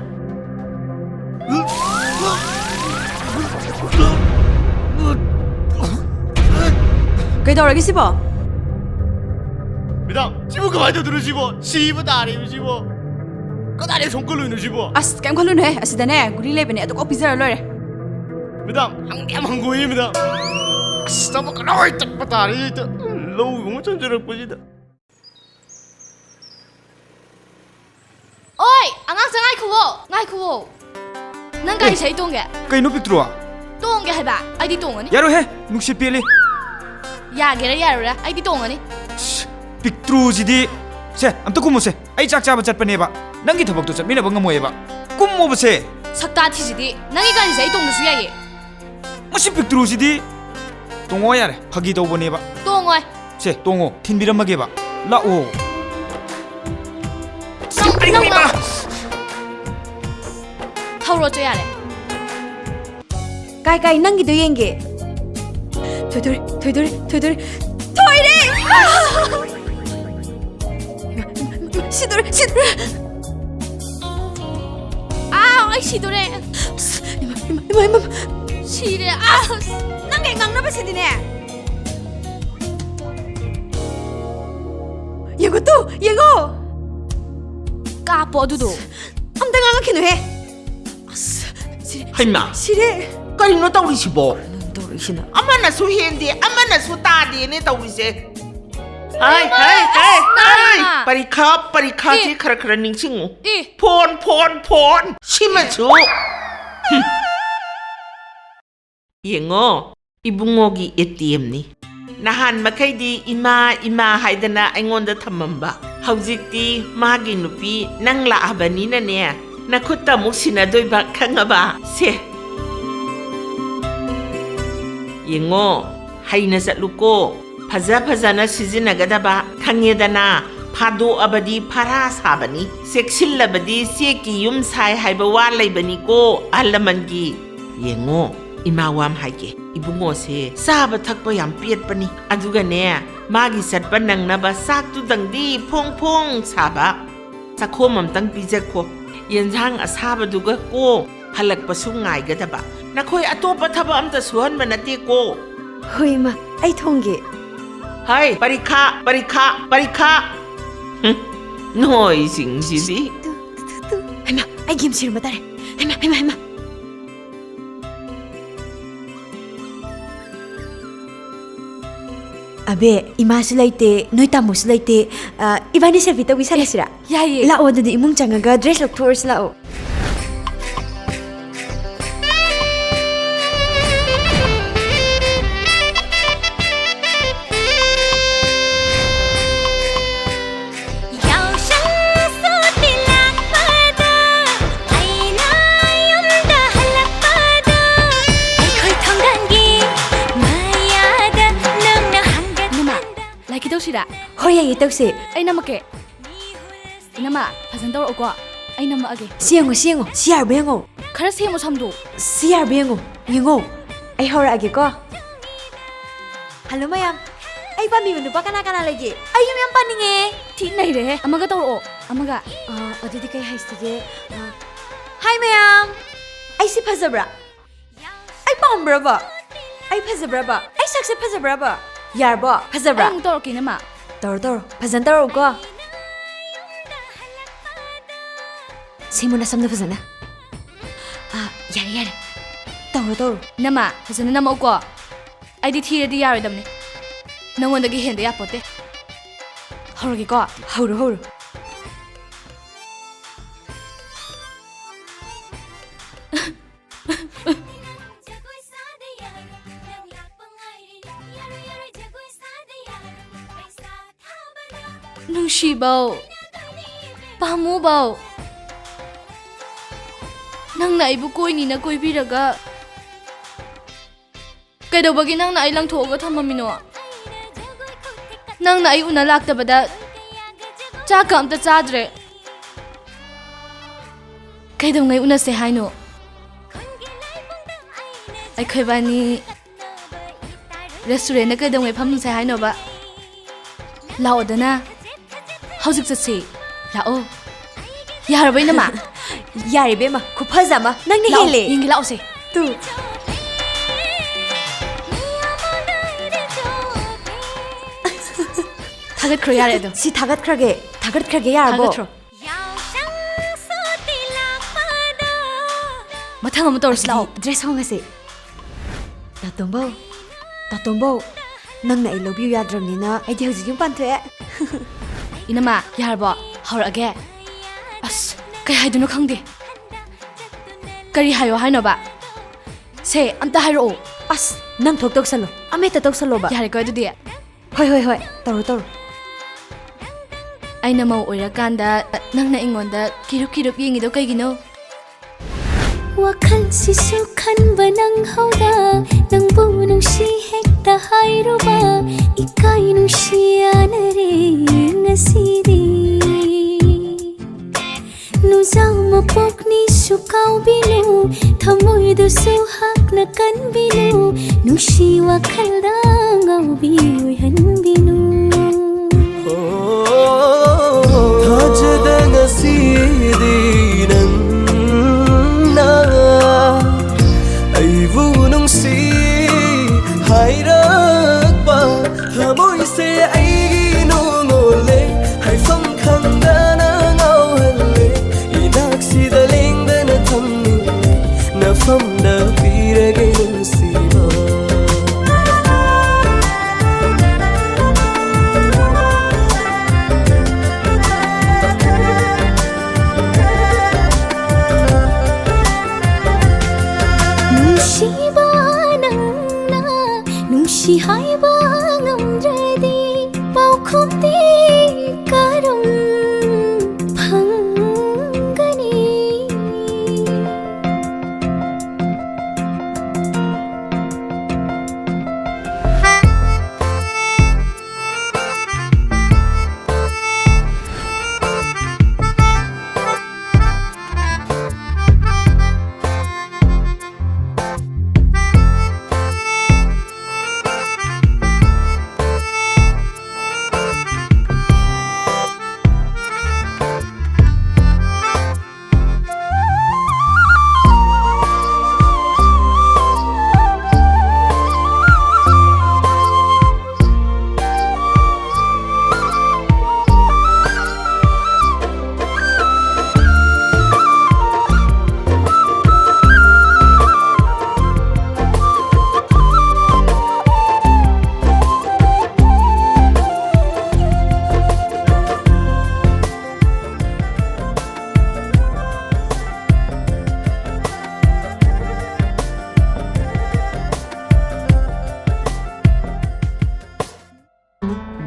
ꯀꯩꯗꯧꯔꯒꯦ ꯁꯤꯕꯣ? ꯃꯦꯗꯥꯝ, ꯁꯤꯕꯨ ꯀꯃꯥꯏꯅ ꯇꯧꯗꯣꯏꯅꯣ ꯁꯤꯕꯣ? ꯁꯤꯕ ꯇꯥꯔꯦꯕ ꯁꯤꯕꯣ꯫ ꯀꯗꯥꯏꯗ ꯁꯣꯝ ꯀꯜꯂꯨꯏꯅꯣ ꯁꯤꯕꯣ? ꯑꯁ, ꯀꯩꯝ ꯈꯜꯂꯨꯅꯨꯍꯦ, ꯑꯁꯤꯗꯅꯦ ꯒꯨꯂꯤ ꯂꯩꯕꯅꯦ, ꯑꯗꯨ ꯀꯣꯛ ꯄꯤꯖꯔ ꯂꯣꯏꯔꯦ꯫ ꯃꯦꯗꯥꯝ, ꯍꯪꯗꯤ ꯌꯥꯝ ꯍꯪꯒꯣꯏꯌꯦ ꯃꯦꯗꯥꯝ꯫ ꯑꯁ, ꯊꯕꯛ ꯂꯣꯏ ꯇꯠꯄ ꯇꯥꯔꯦ ꯍꯦꯛꯇ꯫ ꯂꯧꯒꯨꯝꯕ ꯆꯟꯖꯔꯛꯄꯁꯤꯗ꯫ ꯑꯣꯏ, ꯑꯉꯥꯡꯁꯦ ꯉꯥꯏꯈꯨꯋꯣ, ꯉꯥꯏꯈꯨꯋꯣ꯫ ꯅꯪ ꯒꯥꯔꯤꯁꯦ ꯑꯩ ꯇꯣꯡꯒꯦ꯫ ꯀꯩꯅꯣ ꯄꯤꯛꯇ꯭ꯔꯨ? ꯇꯣꯡꯒꯦ ꯍꯥꯏꯕ, ꯑꯩꯗꯤ ꯇꯣꯡꯉꯅꯤ꯫ ꯌꯥꯔꯣꯏꯍꯦ, ꯅꯨꯡꯁꯤꯠ ꯄꯦꯜꯂꯤ꯫ ꯌꯥꯒꯦꯔꯥ ꯌꯥꯔꯣꯏꯔꯥ, ꯑꯩꯗꯤ ꯇꯣꯡꯉꯅꯤ꯫ ꯁ, ꯄꯤꯛꯇ꯭ꯔꯨꯁꯤꯗꯤ꯫ ꯁꯦ, ꯑꯝꯇ ꯀꯨꯝꯃꯨꯁꯦ꯫ ꯑꯩ ꯆꯥꯛ ꯆꯥꯕ ꯆꯠꯄꯅꯦꯕ꯫ ꯅꯪꯒꯤ ꯊꯕꯛꯇꯣ ꯆꯠꯃꯤꯟꯅꯕ ꯉꯝꯃꯣꯏꯌꯦꯕ꯫ ꯀꯨꯝꯃꯣꯕꯁꯦ꯫ ꯁꯛꯇꯥ ꯊꯤꯁꯤꯗꯤ, ꯅꯪꯒꯤ ꯒꯥꯔꯤꯁꯦ ꯑꯩ ꯇꯣꯡꯗ꯭ꯔꯁꯨ ꯌꯥꯏꯌꯦ꯫ ꯃꯁꯤ ꯄꯤꯛꯇ꯭ꯔꯨꯁꯤꯗꯤ꯫ ꯇꯣꯡꯉꯣ ꯌꯥꯔꯦ, ꯐꯥꯒꯤ ꯇꯧꯕꯅꯦꯕ꯫ ꯇꯣꯡꯉꯣꯏ꯫ ꯁꯦ, ꯇꯣꯡꯉꯣ, ꯊꯤꯟꯕꯤꯔꯝꯃꯒꯦꯕ꯫ ꯂꯥꯛꯑꯣ꯫ ꯅꯪ, ꯑꯩ ꯅꯪ, ꯏꯃꯥ! ꯊꯧꯔꯣ ꯆꯣ ꯌꯥꯔꯦ꯫ ꯀꯥꯏ, ꯀꯥꯏ, ꯅꯪꯒꯤꯗꯣ ꯌꯦꯡꯒꯦ꯫ ꯊꯣꯏꯗꯣꯔꯦ, ꯊꯣꯏꯗꯣꯔꯦ, ꯊꯣꯏꯗꯣꯔꯦ, ꯊꯣꯏꯔꯦ! ꯁꯤꯗꯣꯔꯦ, ꯁꯤꯗꯣꯔꯦ! ꯑꯥ, ꯑꯩ ꯁꯤꯗꯣꯔꯦ! ꯏꯃꯥ, ꯏꯃꯥ, ꯏꯃꯥ, ꯏꯃꯥ! ꯁꯤꯔꯦ! ꯑꯥ! ꯅꯪꯒ ꯑꯩ ꯉꯥꯡꯅꯕꯁꯤꯗꯤꯅꯦ! ꯌꯦꯡꯉꯣ ꯇꯨ, ꯌꯦꯡꯉꯣ! ꯀꯥꯞꯄꯣ ꯑꯗꯨꯗꯣ! ꯑꯝꯇ ꯉꯥꯡꯉꯛꯈꯤꯅꯨꯍꯦ! ꯑꯁ, ꯁꯤꯔꯦ, ꯍꯩꯃꯥ! ꯁꯤꯔꯦ! ꯀꯔꯤꯅꯣ ꯇꯧꯔꯤꯁꯤꯕꯣ? ꯀꯔꯤꯅꯣ ꯇꯧꯔꯤꯁꯤꯅ? ꯑꯃ ꯑꯃꯅꯁꯨ ꯍꯦꯟꯗꯦ, ꯑꯃꯅꯁꯨ ꯇꯥꯗꯦꯅꯦ ꯇꯧꯔꯤꯁꯦ꯫ ꯍꯥꯏ, ꯍꯥꯏ, ꯍꯥꯏ, ꯍꯥꯏ꯫ ꯄꯔꯤꯈꯥ, ꯄꯔꯤꯈꯥꯁꯤ ꯈꯔ ꯈꯔ ꯅꯤꯡꯁꯤꯡꯉꯨ꯫ ꯏ꯫ Phone, phone, phone. ꯁꯤꯃꯁꯨ꯫ ꯍꯨꯝ꯫ ꯌꯦꯡꯉꯣ, ꯏꯕꯨꯡꯉꯣꯒꯤ ATMꯅꯤ꯫ ꯅꯍꯥꯟ ꯃꯈꯩꯗꯤ ꯏꯃꯥ, ꯏꯃꯥ ꯍꯥꯏꯗꯅ ꯑꯩꯉꯣꯟꯗ ꯊꯝꯃꯝꯕ꯫ ꯍꯧꯖꯤꯛꯇꯤ ꯃꯥꯒꯤ ꯅꯨꯄꯤ ꯅꯪ ꯂꯥꯛꯑꯕꯅꯤꯅꯅꯦ, ꯅꯈꯨꯠꯇ ꯑꯃꯨꯛ ꯁꯤꯟꯅꯗꯣꯏꯕ, ꯈꯪꯉꯕ? ꯁꯦ꯫ ꯌꯦꯡꯉꯣ, ꯍꯩꯅ ꯆꯠꯂꯨꯀꯣ꯫ ꯐꯖ ꯐꯖꯅ ꯁꯤꯖꯤꯟꯅꯒꯗꯕ, ꯈꯪꯉꯦꯗꯅ? ꯐꯥꯗꯣꯛꯑꯕꯗꯤ ꯐꯔꯥ ꯁꯥꯕꯅꯤ, ꯆꯦꯛꯁꯤꯜꯂꯕꯗꯤ ꯆꯦꯛꯀꯤ ꯌꯨꯝ ꯁꯥꯏ ꯍꯥꯏꯕ ꯋꯥ ꯂꯩꯕꯅꯤꯀꯣ, ꯑꯍꯜ ꯂꯃꯟꯒꯤ꯫ ꯌꯦꯡꯉꯣ, ꯏꯃꯥ ꯋꯥ ꯑꯃ ꯍꯥꯏꯒꯦ, ꯏꯕꯨꯡꯉꯣꯁꯦ ꯆꯥꯕ ꯊꯛꯄ ꯌꯥꯝ ꯄꯦꯠꯄꯅꯤ꯫ ꯑꯗꯨꯒꯅꯦ, ꯃꯥꯒꯤ ꯆꯠꯄ ꯅꯪꯅꯕ ꯆꯥꯛꯇꯨꯗꯪꯗꯤ ꯐꯣꯡ ꯐꯣꯡ ꯁꯥꯕ꯫ ꯆꯥꯛꯈꯣꯝ ꯑꯝꯇꯪ ꯄꯤꯖꯈꯣ꯫ ꯌꯦꯟꯁꯥꯡ ꯑꯁꯥꯕꯗꯨꯒ ꯀꯣ ꯍꯜꯂꯛꯄꯁꯨ ꯉꯥꯏꯒꯗꯕ꯫ ꯅꯈꯣꯏ ꯑꯇꯣꯞꯄ ꯊꯕꯛ ꯑꯝꯇ ꯁꯨꯍꯟꯕ ꯅꯠꯇꯦꯀꯣ꯫ ꯍꯣꯏ, ꯏꯃꯥ, ꯑꯩ ꯊꯣꯡꯒꯦ꯫ ꯍꯩ, ꯄꯔꯤꯈꯥ, ꯄꯔꯤꯈꯥ, ꯄꯔꯤꯈꯥ꯫ ꯍꯨꯝ, ꯅꯣꯏꯁꯤꯡꯁꯤꯗꯤ꯫ ꯇꯨ, ꯇꯨ, ꯇꯨ, ꯇꯨ꯫ ꯍꯩꯃꯥ, ꯑꯩ ꯒꯦꯝ ꯁꯤꯔꯝꯕ ꯇꯥꯔꯦ꯫ ꯍꯩꯃꯥ, ꯍꯩꯃꯥ, ꯍꯩꯃꯥ꯫ ꯑꯕꯦ, ꯏꯃꯥꯁꯨ ꯂꯩꯇꯦ, ꯅꯣꯏ ꯇꯥꯃꯣꯁꯨ ꯂꯩꯇꯦ꯫ ꯑ, ꯏꯕꯥꯅꯤ selfie ꯇꯧꯕꯤ ꯁꯥꯟꯅꯁꯤꯔꯥ? ꯌꯥꯏꯌꯦ꯫ ꯂꯥꯛꯑꯣ, ꯑꯗꯨꯗꯤ ꯏꯃꯨꯡ ꯆꯪꯉꯒ dress ꯂꯧꯊꯣꯛꯎꯔꯁꯤ ꯂꯥꯛꯑꯣ꯫ ꯌꯥꯎꯁꯪ ꯁꯨꯇꯤ ꯂꯥꯛꯄꯗ ꯑꯩꯅ ꯌꯨꯝꯗ ꯍꯜꯂꯛꯄꯗ ꯑꯩꯈꯣꯏ ꯊꯣꯡꯒꯥꯟꯒꯤ ꯃꯌꯥꯗ ꯅꯪꯅ ꯍꯪꯒꯠ ꯏꯅꯝꯃ, ꯍꯟꯗ ꯂꯥꯏ ꯈꯨꯔꯨꯝ ꯇꯧꯁꯤꯔꯥ? ꯍꯣꯏ, ꯌꯥꯏꯌꯦ, ꯇꯧꯁꯦ꯫ ꯑꯩ ꯅꯝꯃꯛꯀꯦ꯫ ꯏꯅꯝꯃ, ꯐꯖꯅ ꯇꯧꯔꯛꯎꯀꯣ꯫ ꯑꯩ ꯅꯝꯃꯛꯑꯒꯦ꯫ ꯁꯤ ꯌꯦꯡꯉꯣ, ꯁꯤ ꯌꯦꯡꯉꯣ, ꯁꯤ ꯌꯥꯔꯕ ꯌꯦꯡꯉꯣ꯫ ꯈꯔ ꯁꯦꯝꯃꯨ ꯁꯝꯗꯣ꯫ ꯁꯤ ꯌꯥꯔꯕ ꯌꯦꯡꯉꯣ, ꯌꯦꯡꯉꯣ꯫ ꯑꯩ ꯍꯧꯔꯛꯑꯒꯦꯀꯣ꯫ ꯍꯜꯂꯣ ꯃꯌꯥꯝ, ꯑꯩ ꯄꯥꯝꯕꯤꯕ ꯅꯨꯄꯥ ꯀꯅꯥ ꯀꯅꯥ ꯂꯩꯒꯦ? ꯑꯩ ꯌꯨꯝ ꯌꯥꯝ ꯄꯥꯅꯤꯡꯉꯦ꯫ ꯊꯤ ꯅꯩꯔꯦꯍꯦ꯫ ꯑꯃꯒ ꯇꯧꯔꯛꯑꯣ, ꯑꯃꯒ꯫ ꯑ, ꯑꯗꯨꯗꯤ ꯀꯩ ꯍꯥꯏꯁꯤꯒꯦ? ꯑ, ꯍꯥꯏ ꯃꯌꯥꯝ, ꯑꯩꯁꯤ ꯐꯖꯕ꯭ꯔꯥ? ꯑꯩ ꯄꯥꯝꯕ꯭ꯔꯕ? ꯑꯩ ꯐꯖꯕ꯭ꯔꯕ? ꯑꯩ ꯁꯛꯁꯦ ꯐꯖꯕ꯭ꯔꯕ? ꯌꯥꯔꯕꯣ? ꯐꯖꯕ꯭ꯔꯥ? ꯑꯩ ꯑꯃꯨꯛ ꯇꯧꯔꯛꯀꯦ, ꯏꯅꯝꯃ꯫ ꯇꯧꯔꯣ, ꯇꯧꯔꯣ꯫ ꯐꯖꯅ ꯇꯧꯔꯛꯎꯀꯣ꯫ ꯁꯦꯝꯃꯨ ꯅꯁꯝꯗꯣ ꯐꯖꯅ꯫ ꯑ, ꯌꯥꯔꯦ, ꯌꯥꯔꯦ꯫ ꯇꯧꯔꯣ, ꯇꯧꯔꯣ꯫ ꯏꯅꯝꯃ, ꯐꯖꯅ ꯅꯝꯃꯛꯎꯀꯣ꯫ ꯑꯩꯗꯤ ꯊꯤꯔꯗꯤ ꯌꯥꯔꯣꯏꯗꯕꯅꯤ꯫ ꯅꯪꯉꯣꯟꯗꯒꯤ ꯍꯦꯟꯗ ꯌꯥꯄꯣꯠꯇꯦ꯫ ꯍꯧꯔꯒꯦꯀꯣ꯫ ꯍꯧꯔꯣ, ꯍꯧꯔꯣ꯫ ꯅꯨꯡꯁꯤꯕꯧ, ꯄꯥꯝꯃꯨꯕꯧ, ꯅꯪꯅ ꯑꯩꯕꯨ ꯀꯣꯏꯅꯤꯅ ꯀꯣꯏꯕꯤꯔꯒ ꯀꯩꯗꯧꯕꯒꯤ ꯅꯪꯅ ꯑꯩ ꯂꯪꯊꯣꯛꯑꯒ ꯊꯝꯃꯝꯃꯤꯅꯣ? ꯅꯪꯅ ꯑꯩ ꯎꯅ ꯂꯥꯛꯇꯕꯗ ꯆꯥꯛꯀ ꯑꯝꯇ ꯆꯥꯗ꯭ꯔꯦ꯫ ꯀꯩꯗꯧꯉꯩ ꯎꯅꯁꯦ ꯍꯥꯏꯅꯣ? ꯑꯩꯈꯣꯏꯕꯥꯅꯤ ꯔꯦꯁꯇꯨꯔꯦꯟꯗ ꯀꯩꯗꯧꯉꯩ ꯐꯝꯃꯨꯁꯦ ꯍꯥꯏꯅꯣꯕ? ꯂꯥꯛꯑꯣꯗꯅ, ꯍꯧꯖꯤꯛ ꯆꯠꯁꯦ꯫ ꯂꯥꯛꯑꯣ꯫ ꯌꯥꯔꯕ, ꯏꯅꯝꯃ? ꯌꯥꯔꯦ, ꯏꯕꯦꯝꯃ꯫ ꯈꯨꯐꯖ ꯑꯃ꯫ ꯅꯪꯅ ꯂꯥꯛꯑꯣ, ꯍꯦꯜꯂꯦ꯫ ꯌꯦꯡꯒꯦ, ꯂꯥꯛꯑꯣꯁꯦ꯫ ꯇꯨ꯫ ꯊꯥꯒꯠꯈ꯭ꯔꯣ, ꯌꯥꯔꯦ ꯑꯗꯣ꯫ ꯁꯤ ꯊꯥꯒꯠꯈ꯭ꯔꯒꯦ꯫ ꯊꯥꯒꯠꯈ꯭ꯔꯒꯦ, ꯌꯥꯔꯕꯣ? ꯊꯥꯒꯠꯈ꯭ꯔꯣ꯫ ꯃꯊꯪ ꯑꯃꯨꯛ ꯇꯧꯔꯁꯤ, ꯂꯥꯛꯑꯣ꯫ ꯑꯗꯨꯗꯤ ꯗ꯭ꯔꯦꯁ ꯍꯣꯡꯉꯁꯦ꯫ ꯇꯥꯇꯣꯝꯕꯧ, ꯇꯥꯇꯣꯝꯕꯧ, ꯅꯪꯅ ꯑꯩ ꯂꯧꯕꯤꯌꯨ ꯌꯥꯗ꯭ꯔꯕꯅꯤꯅ ꯑꯩꯗꯤ ꯍꯧꯖꯤꯛ ꯌꯨꯝ ꯄꯥꯟꯊꯣꯛꯑꯦ꯫ ꯏꯅꯝꯃ, ꯌꯥꯔꯕꯣ? ꯍꯧꯔꯛꯑꯒꯦ꯫ ꯑꯁ, ꯀꯩ ꯍꯥꯏꯗꯣꯏꯅꯣ ꯈꯪꯗꯦ꯫ ꯀꯔꯤ ꯍꯥꯏꯌꯣ ꯍꯥꯏꯅꯣꯕ? ꯁꯦ, ꯑꯝꯇ ꯍꯥꯏꯔꯛꯑꯣ꯫ ꯑꯁ, ꯅꯪ ꯊꯣꯛ ꯇꯧꯁꯜꯂꯣ꯫ ꯑꯃ ꯍꯦꯛꯇ ꯇꯧꯁꯜꯂꯣꯕ꯫ ꯌꯥꯔꯦꯀꯣ ꯑꯗꯨꯗꯤ꯫ ꯍꯣꯏ, ꯍꯣꯏ, ꯍꯣꯏ, ꯇꯧꯔꯣ, ꯇꯧꯔꯣ꯫ ꯑꯩꯅ ꯃꯧ ꯑꯣꯏꯔꯀꯥꯟꯗ ꯅꯪꯅ ꯑꯩꯉꯣꯟꯗ ꯀꯤꯔꯨꯞ ꯀꯤꯔꯨꯞ ꯌꯦꯡꯉꯤꯗꯣ ꯀꯩꯒꯤꯅꯣ? ꯋꯥꯈꯜꯁꯤꯁꯨ ꯈꯟꯕ ꯅꯪꯍꯧꯗ, ꯅꯪꯕꯨ ꯅꯨꯡꯁꯤ ꯍꯦꯛꯇ ꯍꯥꯏꯔꯨꯕ, ꯏꯀꯥꯏ ꯅꯨꯡꯁꯤ ꯌꯥꯅꯔꯦ ꯉꯁꯤꯗꯤ꯫ ꯅꯨꯡꯖꯥꯎ ꯃꯄꯣꯛꯅꯤꯁꯨ ꯀꯥꯎꯕꯤꯅꯨ, ꯊꯃꯣꯏꯗꯨꯁꯨ ꯍꯛꯅ ꯀꯟꯕꯤꯅꯨ, ꯅꯨꯡꯁꯤ ꯋꯥꯈꯜꯗ ꯉꯥꯎꯕꯤ ꯑꯣꯏꯍꯟꯕꯤꯅꯨ꯫ ꯊꯥꯖꯗ ꯉꯁꯤꯗꯤ ꯅꯪꯅ ꯑꯩꯕꯨ ꯅꯨꯡꯁꯤ ꯍꯥꯏꯔꯛꯄ, ꯊꯃꯣꯏꯁꯦ ꯑꯩꯒꯤ ꯅꯣꯡꯉꯣꯜꯂꯦ, ꯍꯥꯏꯐꯝ ꯈꯪꯗꯅ ꯉꯥꯎꯍꯜꯂꯦ, ꯏꯅꯥꯛꯁꯤꯗ ꯂꯦꯡꯗꯅ ꯊꯝꯃꯤꯜꯂꯦ, ꯅꯐꯝꯗ ꯄꯤꯔꯒꯦ ꯅꯨꯡꯁꯤꯕ꯫ ꯍꯥꯏꯕ ꯉꯝꯗ꯭ꯔꯗꯤ ꯄꯥꯎꯈꯨꯝꯗꯤ ꯀꯔꯝ ꯐꯪꯒꯅꯤ?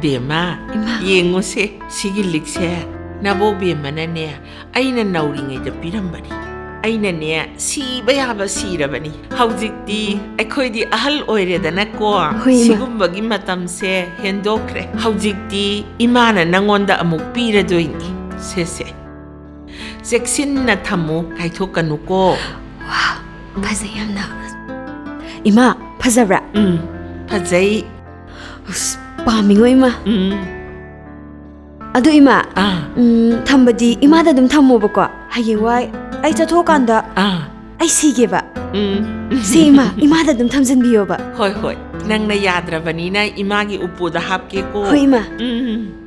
ꯕꯦꯝꯃ, ꯏꯃꯥ꯫ ꯌꯦꯡꯉꯨꯁꯦ, ꯁꯤꯒꯤ ꯂꯤꯛꯁꯦ ꯅꯕꯣꯛ ꯕꯦꯝꯃꯅꯅꯦ, ꯑꯩꯅ ꯅꯧꯔꯤꯉꯩꯗ ꯄꯤꯔꯝꯕꯅꯤ꯫ ꯑꯩꯅꯅꯦ, ꯁꯤꯕ ꯌꯥꯕ ꯁꯤꯔꯕꯅꯤ꯫ ꯍꯧꯖꯤꯛꯇꯤ ꯑꯩꯈꯣꯏꯗꯤ ꯑꯍꯜ ꯑꯣꯏꯔꯦꯗꯅꯀꯣ꯫ ꯍꯣꯏ, ꯏꯃꯥ꯫ ꯁꯤꯒꯨꯝꯕꯒꯤ ꯃꯇꯝꯁꯦ ꯍꯦꯟꯗꯣꯛꯈ꯭ꯔꯦ꯫ ꯍꯧꯖꯤꯛꯇꯤ ꯏꯃꯥꯅ ꯅꯪꯉꯣꯟꯗ ꯑꯃꯨꯛ ꯄꯤꯔꯗꯣꯏꯅꯤ꯫ ꯁꯦ, ꯁꯦ꯫ ꯆꯦꯛꯁꯤꯟꯅ ꯊꯝꯃꯨ, ꯀꯥꯏꯊꯣꯛꯀꯅꯨꯀꯣ꯫ ꯋꯥ, ꯐꯖꯩ ꯌꯥꯝꯅ꯫ ꯏꯃꯥ, ꯐꯖꯕ꯭ꯔꯥ? ꯎꯝ, ꯐꯖꯩ꯫ ꯑꯁ, ꯄꯥꯝꯃꯤꯉꯣ, ꯏꯃꯥ꯫ ꯎꯝ꯫ ꯑꯗꯨ, ꯏꯃꯥ, ꯑꯥ꯫ ꯎꯝ, ꯊꯝꯕꯗꯤ ꯏꯃꯥꯗ ꯑꯗꯨꯝ ꯊꯝꯃꯣꯕꯀꯣ꯫ ꯍꯌꯦꯡꯋꯥꯏ ꯑꯩ ꯆꯠꯊꯣꯛꯑꯀꯥꯟꯗ ꯑꯥ꯫ ꯑꯩ ꯁꯤꯒꯦꯕ꯫ ꯎꯝ꯫ ꯁꯤ, ꯏꯃꯥ, ꯏꯃꯥꯗ ꯑꯗꯨꯝ ꯊꯝꯖꯤꯟꯕꯤꯌꯣꯕ꯫ ꯍꯣꯏ, ꯍꯣꯏ꯫ ꯅꯪꯅ ꯌꯥꯗ꯭ꯔꯕꯅꯤꯅ ꯏꯃꯥꯒꯤ ꯎꯄꯨꯗ ꯍꯥꯞꯀꯦꯀꯣ꯫ ꯍꯣꯏ, ꯏꯃꯥ꯫ ꯎꯝ꯫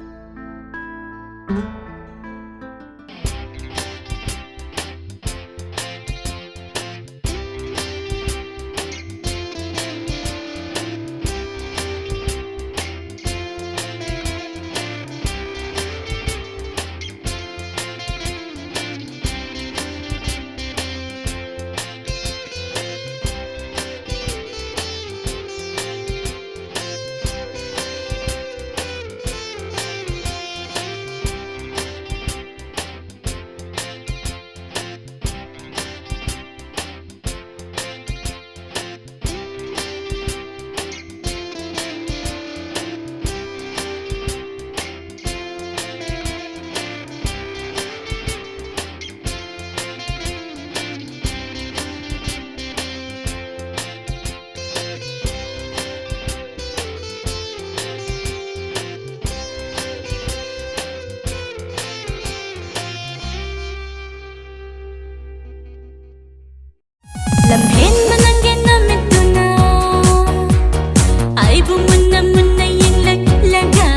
ꯃꯨꯟꯅ ꯃꯨꯟꯅ ꯌꯦꯡꯂꯛꯂꯒ,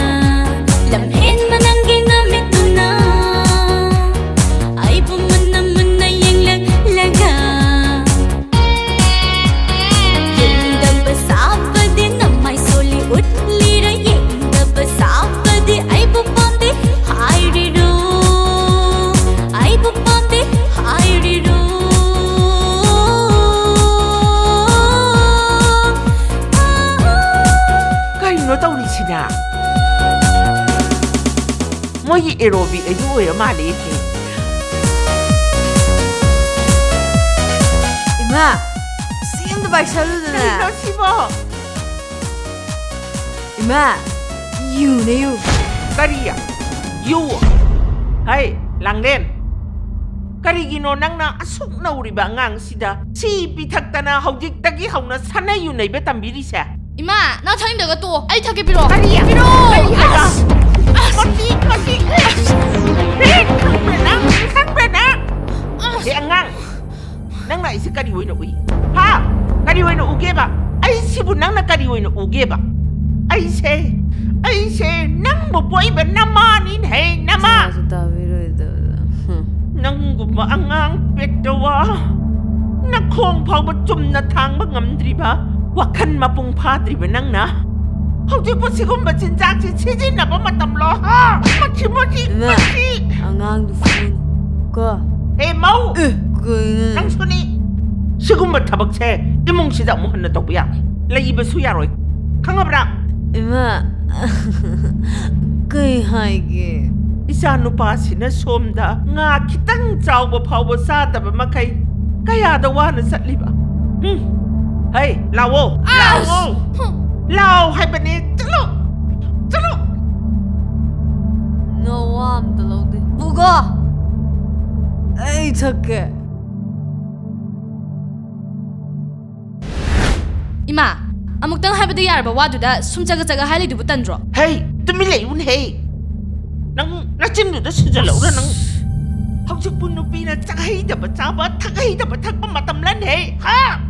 ꯂꯝꯍꯦꯟꯕ ꯅꯪꯒꯤ ꯅꯃꯤꯠꯇꯨꯅ ꯑꯩꯕꯨ ꯃꯨꯟꯅ ꯃꯨꯟꯅ ꯌꯦꯡꯂꯛꯂꯒ, ꯌꯦꯡꯗꯕ ꯁꯥꯕꯗꯤ ꯅꯃꯥꯏ ꯁꯣꯜꯂꯤ ꯎꯠꯂꯤꯔ, ꯌꯦꯡꯗꯕ ꯁꯥꯕꯗꯤ ꯑꯩꯕꯨ ꯄꯥꯝꯗꯦ ꯍꯥꯏꯔꯤꯔꯣ? ꯑꯩꯕꯨ ꯄꯥꯝꯗꯦ ꯍꯥꯏꯔꯤꯔꯣ? ꯀꯩꯅꯣ ꯇꯧꯔꯤꯁꯤꯅ? ꯃꯣꯏꯒꯤ ꯑꯦꯔꯣꯕꯤꯛ ꯑꯩꯗꯤ ꯑꯣꯏꯔ ꯃꯥꯜꯂꯦ꯫ ꯏꯃꯥ, ꯁꯤ ꯑꯝꯇ ꯄꯥꯏꯁꯜꯂꯨꯗꯅ꯫ ꯀꯩꯅꯣ ꯁꯤꯕꯣ? ꯏꯃꯥ, ꯌꯨꯅꯦ, ꯌꯨ꯫ ꯀꯔꯤ? ꯌꯨ? ꯍꯩ, ꯂꯥꯡꯂꯦꯟ, ꯀꯔꯤꯒꯤꯅꯣ ꯅꯪꯅ ꯑꯁꯨꯛ ꯅꯧꯔꯤꯕ ꯑꯉꯥꯡꯁꯤꯗ ꯁꯤ ꯄꯤꯊꯛꯇꯅ ꯍꯧꯖꯤꯛꯇꯒꯤ ꯍꯧꯅ ꯁꯥꯟꯅ ꯌꯨ ꯅꯩꯕ ꯇꯝꯕꯤꯔꯤꯁꯦ? ꯏꯃꯥ, ꯅꯪ ꯊꯛꯅꯤꯡꯗ꯭ꯔꯒ ꯇꯣꯛꯑꯣ꯫ ꯑꯩ ꯊꯛꯀꯦ, ꯄꯤꯔꯛꯑꯣ꯫ ꯀꯔꯤ? ꯄꯤꯔꯛꯑꯣ꯫ ꯀꯔꯤ ꯍꯥꯏꯕ? ꯑꯁ! ꯑꯁ! ꯃꯁꯤ, ꯃꯁꯤ, ꯑꯁ! ꯈꯪꯕ꯭ꯔꯥ ꯅꯪ? ꯈꯪꯕ꯭ꯔꯥ ꯅꯪ? ꯑꯁ! ꯍꯦ, ꯑꯉꯥꯡ, ꯅꯪꯅ ꯑꯩꯁꯦ ꯀꯔꯤ ꯑꯣꯏꯅ ꯎꯏ? ꯍꯥ? ꯀꯔꯤ ꯑꯣꯏꯅ ꯎꯒꯦꯕ? ꯑꯩꯁꯤꯕꯨ ꯅꯪꯅ ꯀꯔꯤ ꯑꯣꯏꯅ ꯎꯒꯦꯕ? ꯑꯩꯁꯦ, ꯑꯩꯁꯦ ꯅꯪꯕꯨ ꯄꯣꯛꯏꯕ ꯅꯃꯥꯅꯤꯅꯦꯍꯦ, ꯅꯃꯥ! ꯏꯆꯥꯁꯨ ꯇꯥꯕꯤꯔꯣꯏꯗꯕꯗ꯫ ꯍꯨꯝ꯫ ꯅꯪꯒꯨꯝꯕ ꯑꯉꯥꯡ ꯄꯦꯇꯋꯥ, ꯅꯈꯣꯡ ꯐꯥꯎꯕ ꯆꯨꯝꯅ ꯊꯥꯡꯕ ꯉꯝꯗ꯭ꯔꯤꯕ, ꯋꯥꯈꯜ ꯃꯄꯨꯡ ꯐꯥꯗ꯭ꯔꯤꯕ ꯅꯪꯅ ꯍꯧꯖꯤꯛꯄꯨ ꯁꯤꯒꯨꯝꯕ ꯆꯤꯟꯖꯥꯛꯁꯤ ꯁꯤꯖꯤꯟꯅꯕ ꯃꯇꯝꯂꯣ? ꯍꯥ? ꯃꯁꯤ, ꯃꯁꯤ, ꯏꯃꯥ, ꯃꯁꯤ! ꯑꯉꯥꯡꯗꯨ ꯐꯨꯅꯨ ꯀꯣ꯫ ꯍꯦ, ꯃꯧ! ꯑꯦ, ꯀꯩꯅꯣ? ꯅꯪꯁꯨꯅꯤ꯫ ꯁꯤꯒꯨꯝꯕ ꯊꯕꯛꯁꯦ ꯏꯃꯨꯡꯁꯤꯗ ꯑꯃꯨꯛ ꯍꯟꯅ ꯇꯧꯕ ꯌꯥꯔꯣꯏ꯫ ꯂꯩꯕꯁꯨ ꯌꯥꯔꯣꯏ꯫ ꯈꯪꯉꯕ꯭ꯔꯥ? ꯏꯃꯥ, ꯀꯩ ꯍꯥꯏꯒꯦ? ꯏꯆꯥ ꯅꯨꯄꯥꯁꯤꯅ ꯁꯣꯝꯗ ꯉꯥ ꯈꯤꯇꯪ ꯆꯥꯎꯕ ꯐꯥꯎꯕ ꯆꯥꯗꯕ ꯃꯈꯩ ꯀꯌꯥꯗ ꯋꯥꯅ ꯆꯠꯂꯤꯕ? ꯎꯝ꯫ ꯍꯩ, ꯂꯥꯛꯑꯣ, ꯑꯁ! ꯂꯥꯛꯑꯣ꯫ ꯍꯨꯝ꯫ ꯂꯥꯛꯑꯣ ꯍꯥꯏꯕꯅꯦ, ꯆꯠꯂꯣ, ꯆꯠꯂꯣ꯫ ꯅꯋꯥ ꯑꯝꯇ ꯂꯧꯗꯦ꯫ ꯄꯨꯒꯣ! ꯑꯩ ꯊꯛꯀꯦ꯫ ꯏꯃꯥ, ꯑꯃꯨꯛꯇꯪ ꯍꯥꯏꯕꯗ ꯌꯥꯔꯕ ꯋꯥꯗꯨꯗ ꯁꯨꯝ ꯆꯒꯠ ꯆꯒꯠ ꯍꯥꯏ ꯂꯩꯗꯨꯕꯨ ꯇꯟꯗ꯭ꯔꯣ? ꯍꯩ, ꯇꯨꯃꯤꯟ ꯂꯩꯌꯨꯅꯦꯍꯦ꯫ ꯅꯪ ꯅꯆꯤꯟꯗꯨꯗ ꯁꯨꯖꯜꯂꯛꯎꯔ ꯅꯪ? ꯍꯧꯖꯤꯛꯄꯨ ꯅꯨꯄꯤꯅ ꯆꯥꯛꯍꯩꯗꯕ ꯆꯥꯕ, ꯊꯛꯍꯩꯗꯕ ꯊꯛꯄ ꯃꯇꯝꯂꯅꯦꯍꯦ, ꯍꯥ?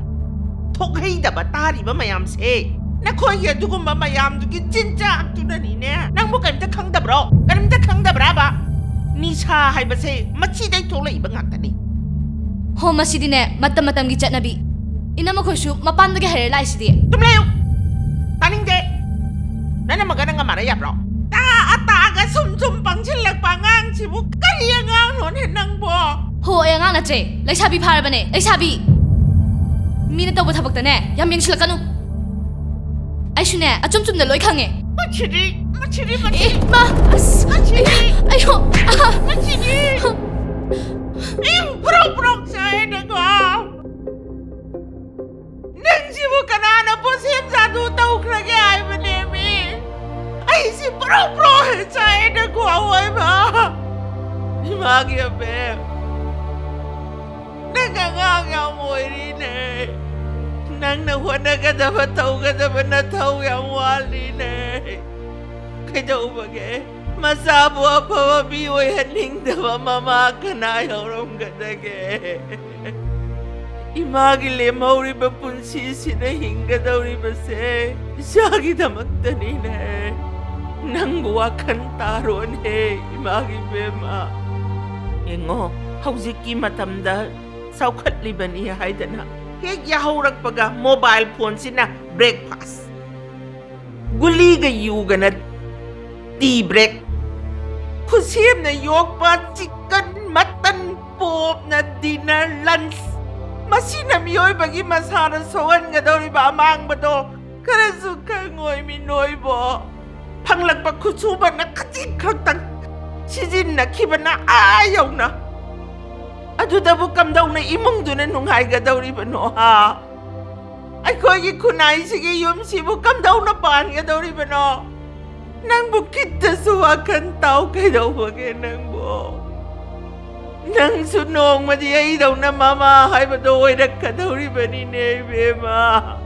ꯊꯣꯛꯍꯩꯗꯕ ꯇꯥꯔꯤꯕ ꯃꯌꯥꯝꯁꯦ꯫ ꯅꯈꯣꯏꯒꯤ ꯑꯗꯨꯒꯨꯝꯕ ꯃꯌꯥꯝꯗꯨꯒꯤ ꯆꯤꯟꯖꯥꯛꯇꯨꯅꯅꯤꯅꯦ꯫ ꯅꯪꯕꯨ ꯀꯔꯤꯝꯇ ꯈꯪꯗꯕ꯭ꯔꯣ? ꯀꯔꯤꯝꯇ ꯈꯪꯗꯕ꯭ꯔꯥꯕ? ꯅꯤꯁꯥ ꯍꯥꯏꯕꯁꯦ ꯃꯁꯤꯗꯩ ꯊꯣꯛꯂꯛꯏꯕ ꯉꯥꯛꯇꯅꯤ꯫ ꯍꯣ, ꯃꯁꯤꯗꯤꯅꯦ, ꯃꯇꯝ ꯃꯇꯝꯒꯤ ꯆꯠꯅꯕꯤ꯫ ꯏꯅꯝꯃ ꯈꯣꯏꯁꯨ ꯃꯄꯥꯟꯗꯒꯤ ꯍꯩꯔ ꯂꯥꯛꯏꯁꯤꯗꯤ꯫ ꯇꯨꯝ ꯂꯩꯌꯨ! ꯇꯥꯅꯤꯡꯗꯦ! ꯅꯅꯝꯃꯒ ꯅꯪꯒ ꯃꯥꯟꯅ ꯌꯥꯕ꯭ꯔꯣ? ꯇꯥ ꯑꯇꯥꯒ ꯁꯨꯝ ꯁꯨꯝ ꯄꯪꯁꯤꯜꯂꯛꯄ ꯑꯉꯥꯡꯁꯤꯕꯨ ꯀꯔꯤ ꯑꯉꯥꯡꯅꯣꯅꯦ ꯅꯪꯕꯣ? ꯍꯣ, ꯑꯩ ꯑꯉꯥꯡ ꯅꯠꯇ꯭ꯔꯦ, ꯂꯩꯁꯥꯕꯤ ꯐꯥꯔꯕꯅꯦ, ꯂꯩꯁꯥꯕꯤ! ꯃꯤꯅ ꯇꯧꯕ ꯊꯕꯛꯇꯅꯦ ꯌꯥꯝ ꯌꯦꯡꯁꯤꯜꯂꯛꯀꯅꯨ꯫ ꯑꯩꯁꯨꯅꯦ, ꯑꯆꯨꯝ ꯆꯨꯝꯅ ꯂꯣꯏ ꯈꯪꯉꯦ꯫ ꯃꯁꯤꯗꯤ, ꯃꯁꯤꯗꯤ, ꯑꯦ, ꯃꯁꯤꯗꯤ, ꯃꯥ, ꯑꯁ, ꯃꯁꯤꯗꯤ, ꯑꯩ, ꯑꯩꯌꯣ, ꯑꯥ꯫ ꯃꯁꯤꯗꯤ꯫ ꯏ ꯄ꯭ꯔꯣꯛ ꯄ꯭ꯔꯣꯛ ꯆꯥꯛꯑꯦꯗꯀꯣ꯫ ꯅꯪꯁꯤꯕꯨ ꯀꯅꯥꯅ ꯄꯣꯠꯁꯦꯝ ꯖꯥꯗꯨ ꯇꯧꯈ꯭ꯔꯒꯦ ꯍꯥꯏꯕꯅꯦꯃꯤ? ꯑꯩꯁꯤ ꯄ꯭ꯔꯣꯛ ꯄ꯭ꯔꯣꯛ ꯍꯦꯛ ꯆꯥꯛꯑꯦꯗ ꯒꯣꯍꯥꯎ ꯑꯣꯏꯕ꯫ ꯏꯃꯥꯒꯤ ꯑꯕꯦꯝ, ꯅꯪ ꯑꯉꯥꯡ ꯌꯥꯝ ꯑꯣꯏꯔꯤꯅꯦ꯫ ꯅꯪꯅ ꯍꯣꯠꯅꯒꯗꯕ ꯇꯧꯒꯗꯕ ꯅꯊꯧ ꯌꯥꯝ ꯋꯥꯠꯂꯤꯅꯦ꯫ ꯀꯩꯗꯧꯕꯒꯦ? ꯃꯆꯥꯕꯨ ꯑꯐꯕ ꯃꯤ ꯑꯣꯏꯍꯟꯅꯤꯡꯗꯕ ꯃꯃꯥ ꯀꯅꯥ ꯌꯥꯎꯔꯝꯒꯗꯒꯦ? ꯏꯃꯥꯒꯤ ꯂꯦꯝꯍꯧꯔꯤꯕ ꯄꯨꯟꯁꯤꯁꯤꯗ ꯍꯤꯡꯒꯗꯧꯔꯤꯕꯁꯦ ꯏꯆꯥꯒꯤꯗꯃꯛꯇꯅꯤꯅꯦ꯫ ꯅꯪꯕꯨ ꯋꯥꯈꯜ ꯇꯥꯔꯣꯅꯦ, ꯏꯃꯥꯒꯤ ꯕꯦꯝꯃ꯫ ꯌꯦꯡꯉꯣ, ꯍꯧꯖꯤꯛꯀꯤ ꯃꯇꯝꯗ ꯆꯥꯎꯈꯠꯂꯤꯕꯅꯤ ꯍꯥꯏꯗꯅ ꯍꯦꯛ ꯌꯥꯍꯧꯔꯛꯄꯒ mobile phoneꯁꯤꯅ breakfast, ꯒꯨꯂꯤꯒ ꯌꯨꯒꯅ tea break, ꯈꯨꯠꯁꯦꯝꯅ ꯌꯣꯛꯄ chicken, mutton, porkꯅ dinner, lunch, ꯃꯁꯤꯅ ꯃꯤꯑꯣꯏꯕꯒꯤ ꯃꯁꯥꯗ ꯁꯣꯛꯍꯟꯒꯗꯧꯔꯤꯕ ꯑꯃꯥꯡꯕꯗꯣ ꯈꯔꯁꯨ ꯈꯪꯉꯣꯏꯃꯤ ꯅꯣꯏꯕꯣ꯫ ꯐꯪꯂꯛꯄ ꯈꯨꯠꯁꯨꯃꯠꯅ ꯈꯖꯤꯛ ꯈꯛꯇꯪ ꯁꯤꯖꯤꯟꯅꯈꯤꯕꯅ ꯑꯥ ꯌꯧꯅ꯫ ꯑꯗꯨꯗꯕꯨ ꯀꯝꯗꯧꯅ ꯏꯃꯨꯡꯗꯨꯅ ꯅꯨꯡꯉꯥꯏꯒꯗꯧꯔꯤꯕꯅꯣ, ꯍꯥ? ꯑꯩꯈꯣꯏꯒꯤ ꯈꯨꯟꯅꯥꯏꯁꯤꯒꯤ ꯌꯨꯝꯁꯤꯕꯨ ꯀꯝꯗꯧꯅ ꯄꯥꯟꯒꯗꯧꯔꯤꯕꯅꯣ? ꯅꯪꯕꯨ ꯈꯤꯠꯇꯁꯨ ꯋꯥꯈꯜ ꯇꯥꯎ ꯀꯩꯗꯧꯕꯒꯦ ꯅꯪꯕꯨ? ꯅꯪꯁꯨ ꯅꯣꯡꯃꯗꯤ ꯑꯩꯗꯧꯅ ꯃꯃꯥ ꯍꯥꯏꯕꯗꯣ ꯑꯣꯏꯔꯛꯀꯗꯧꯔꯤꯕꯅꯤꯅꯦ, ꯏꯕꯦꯝꯃ꯫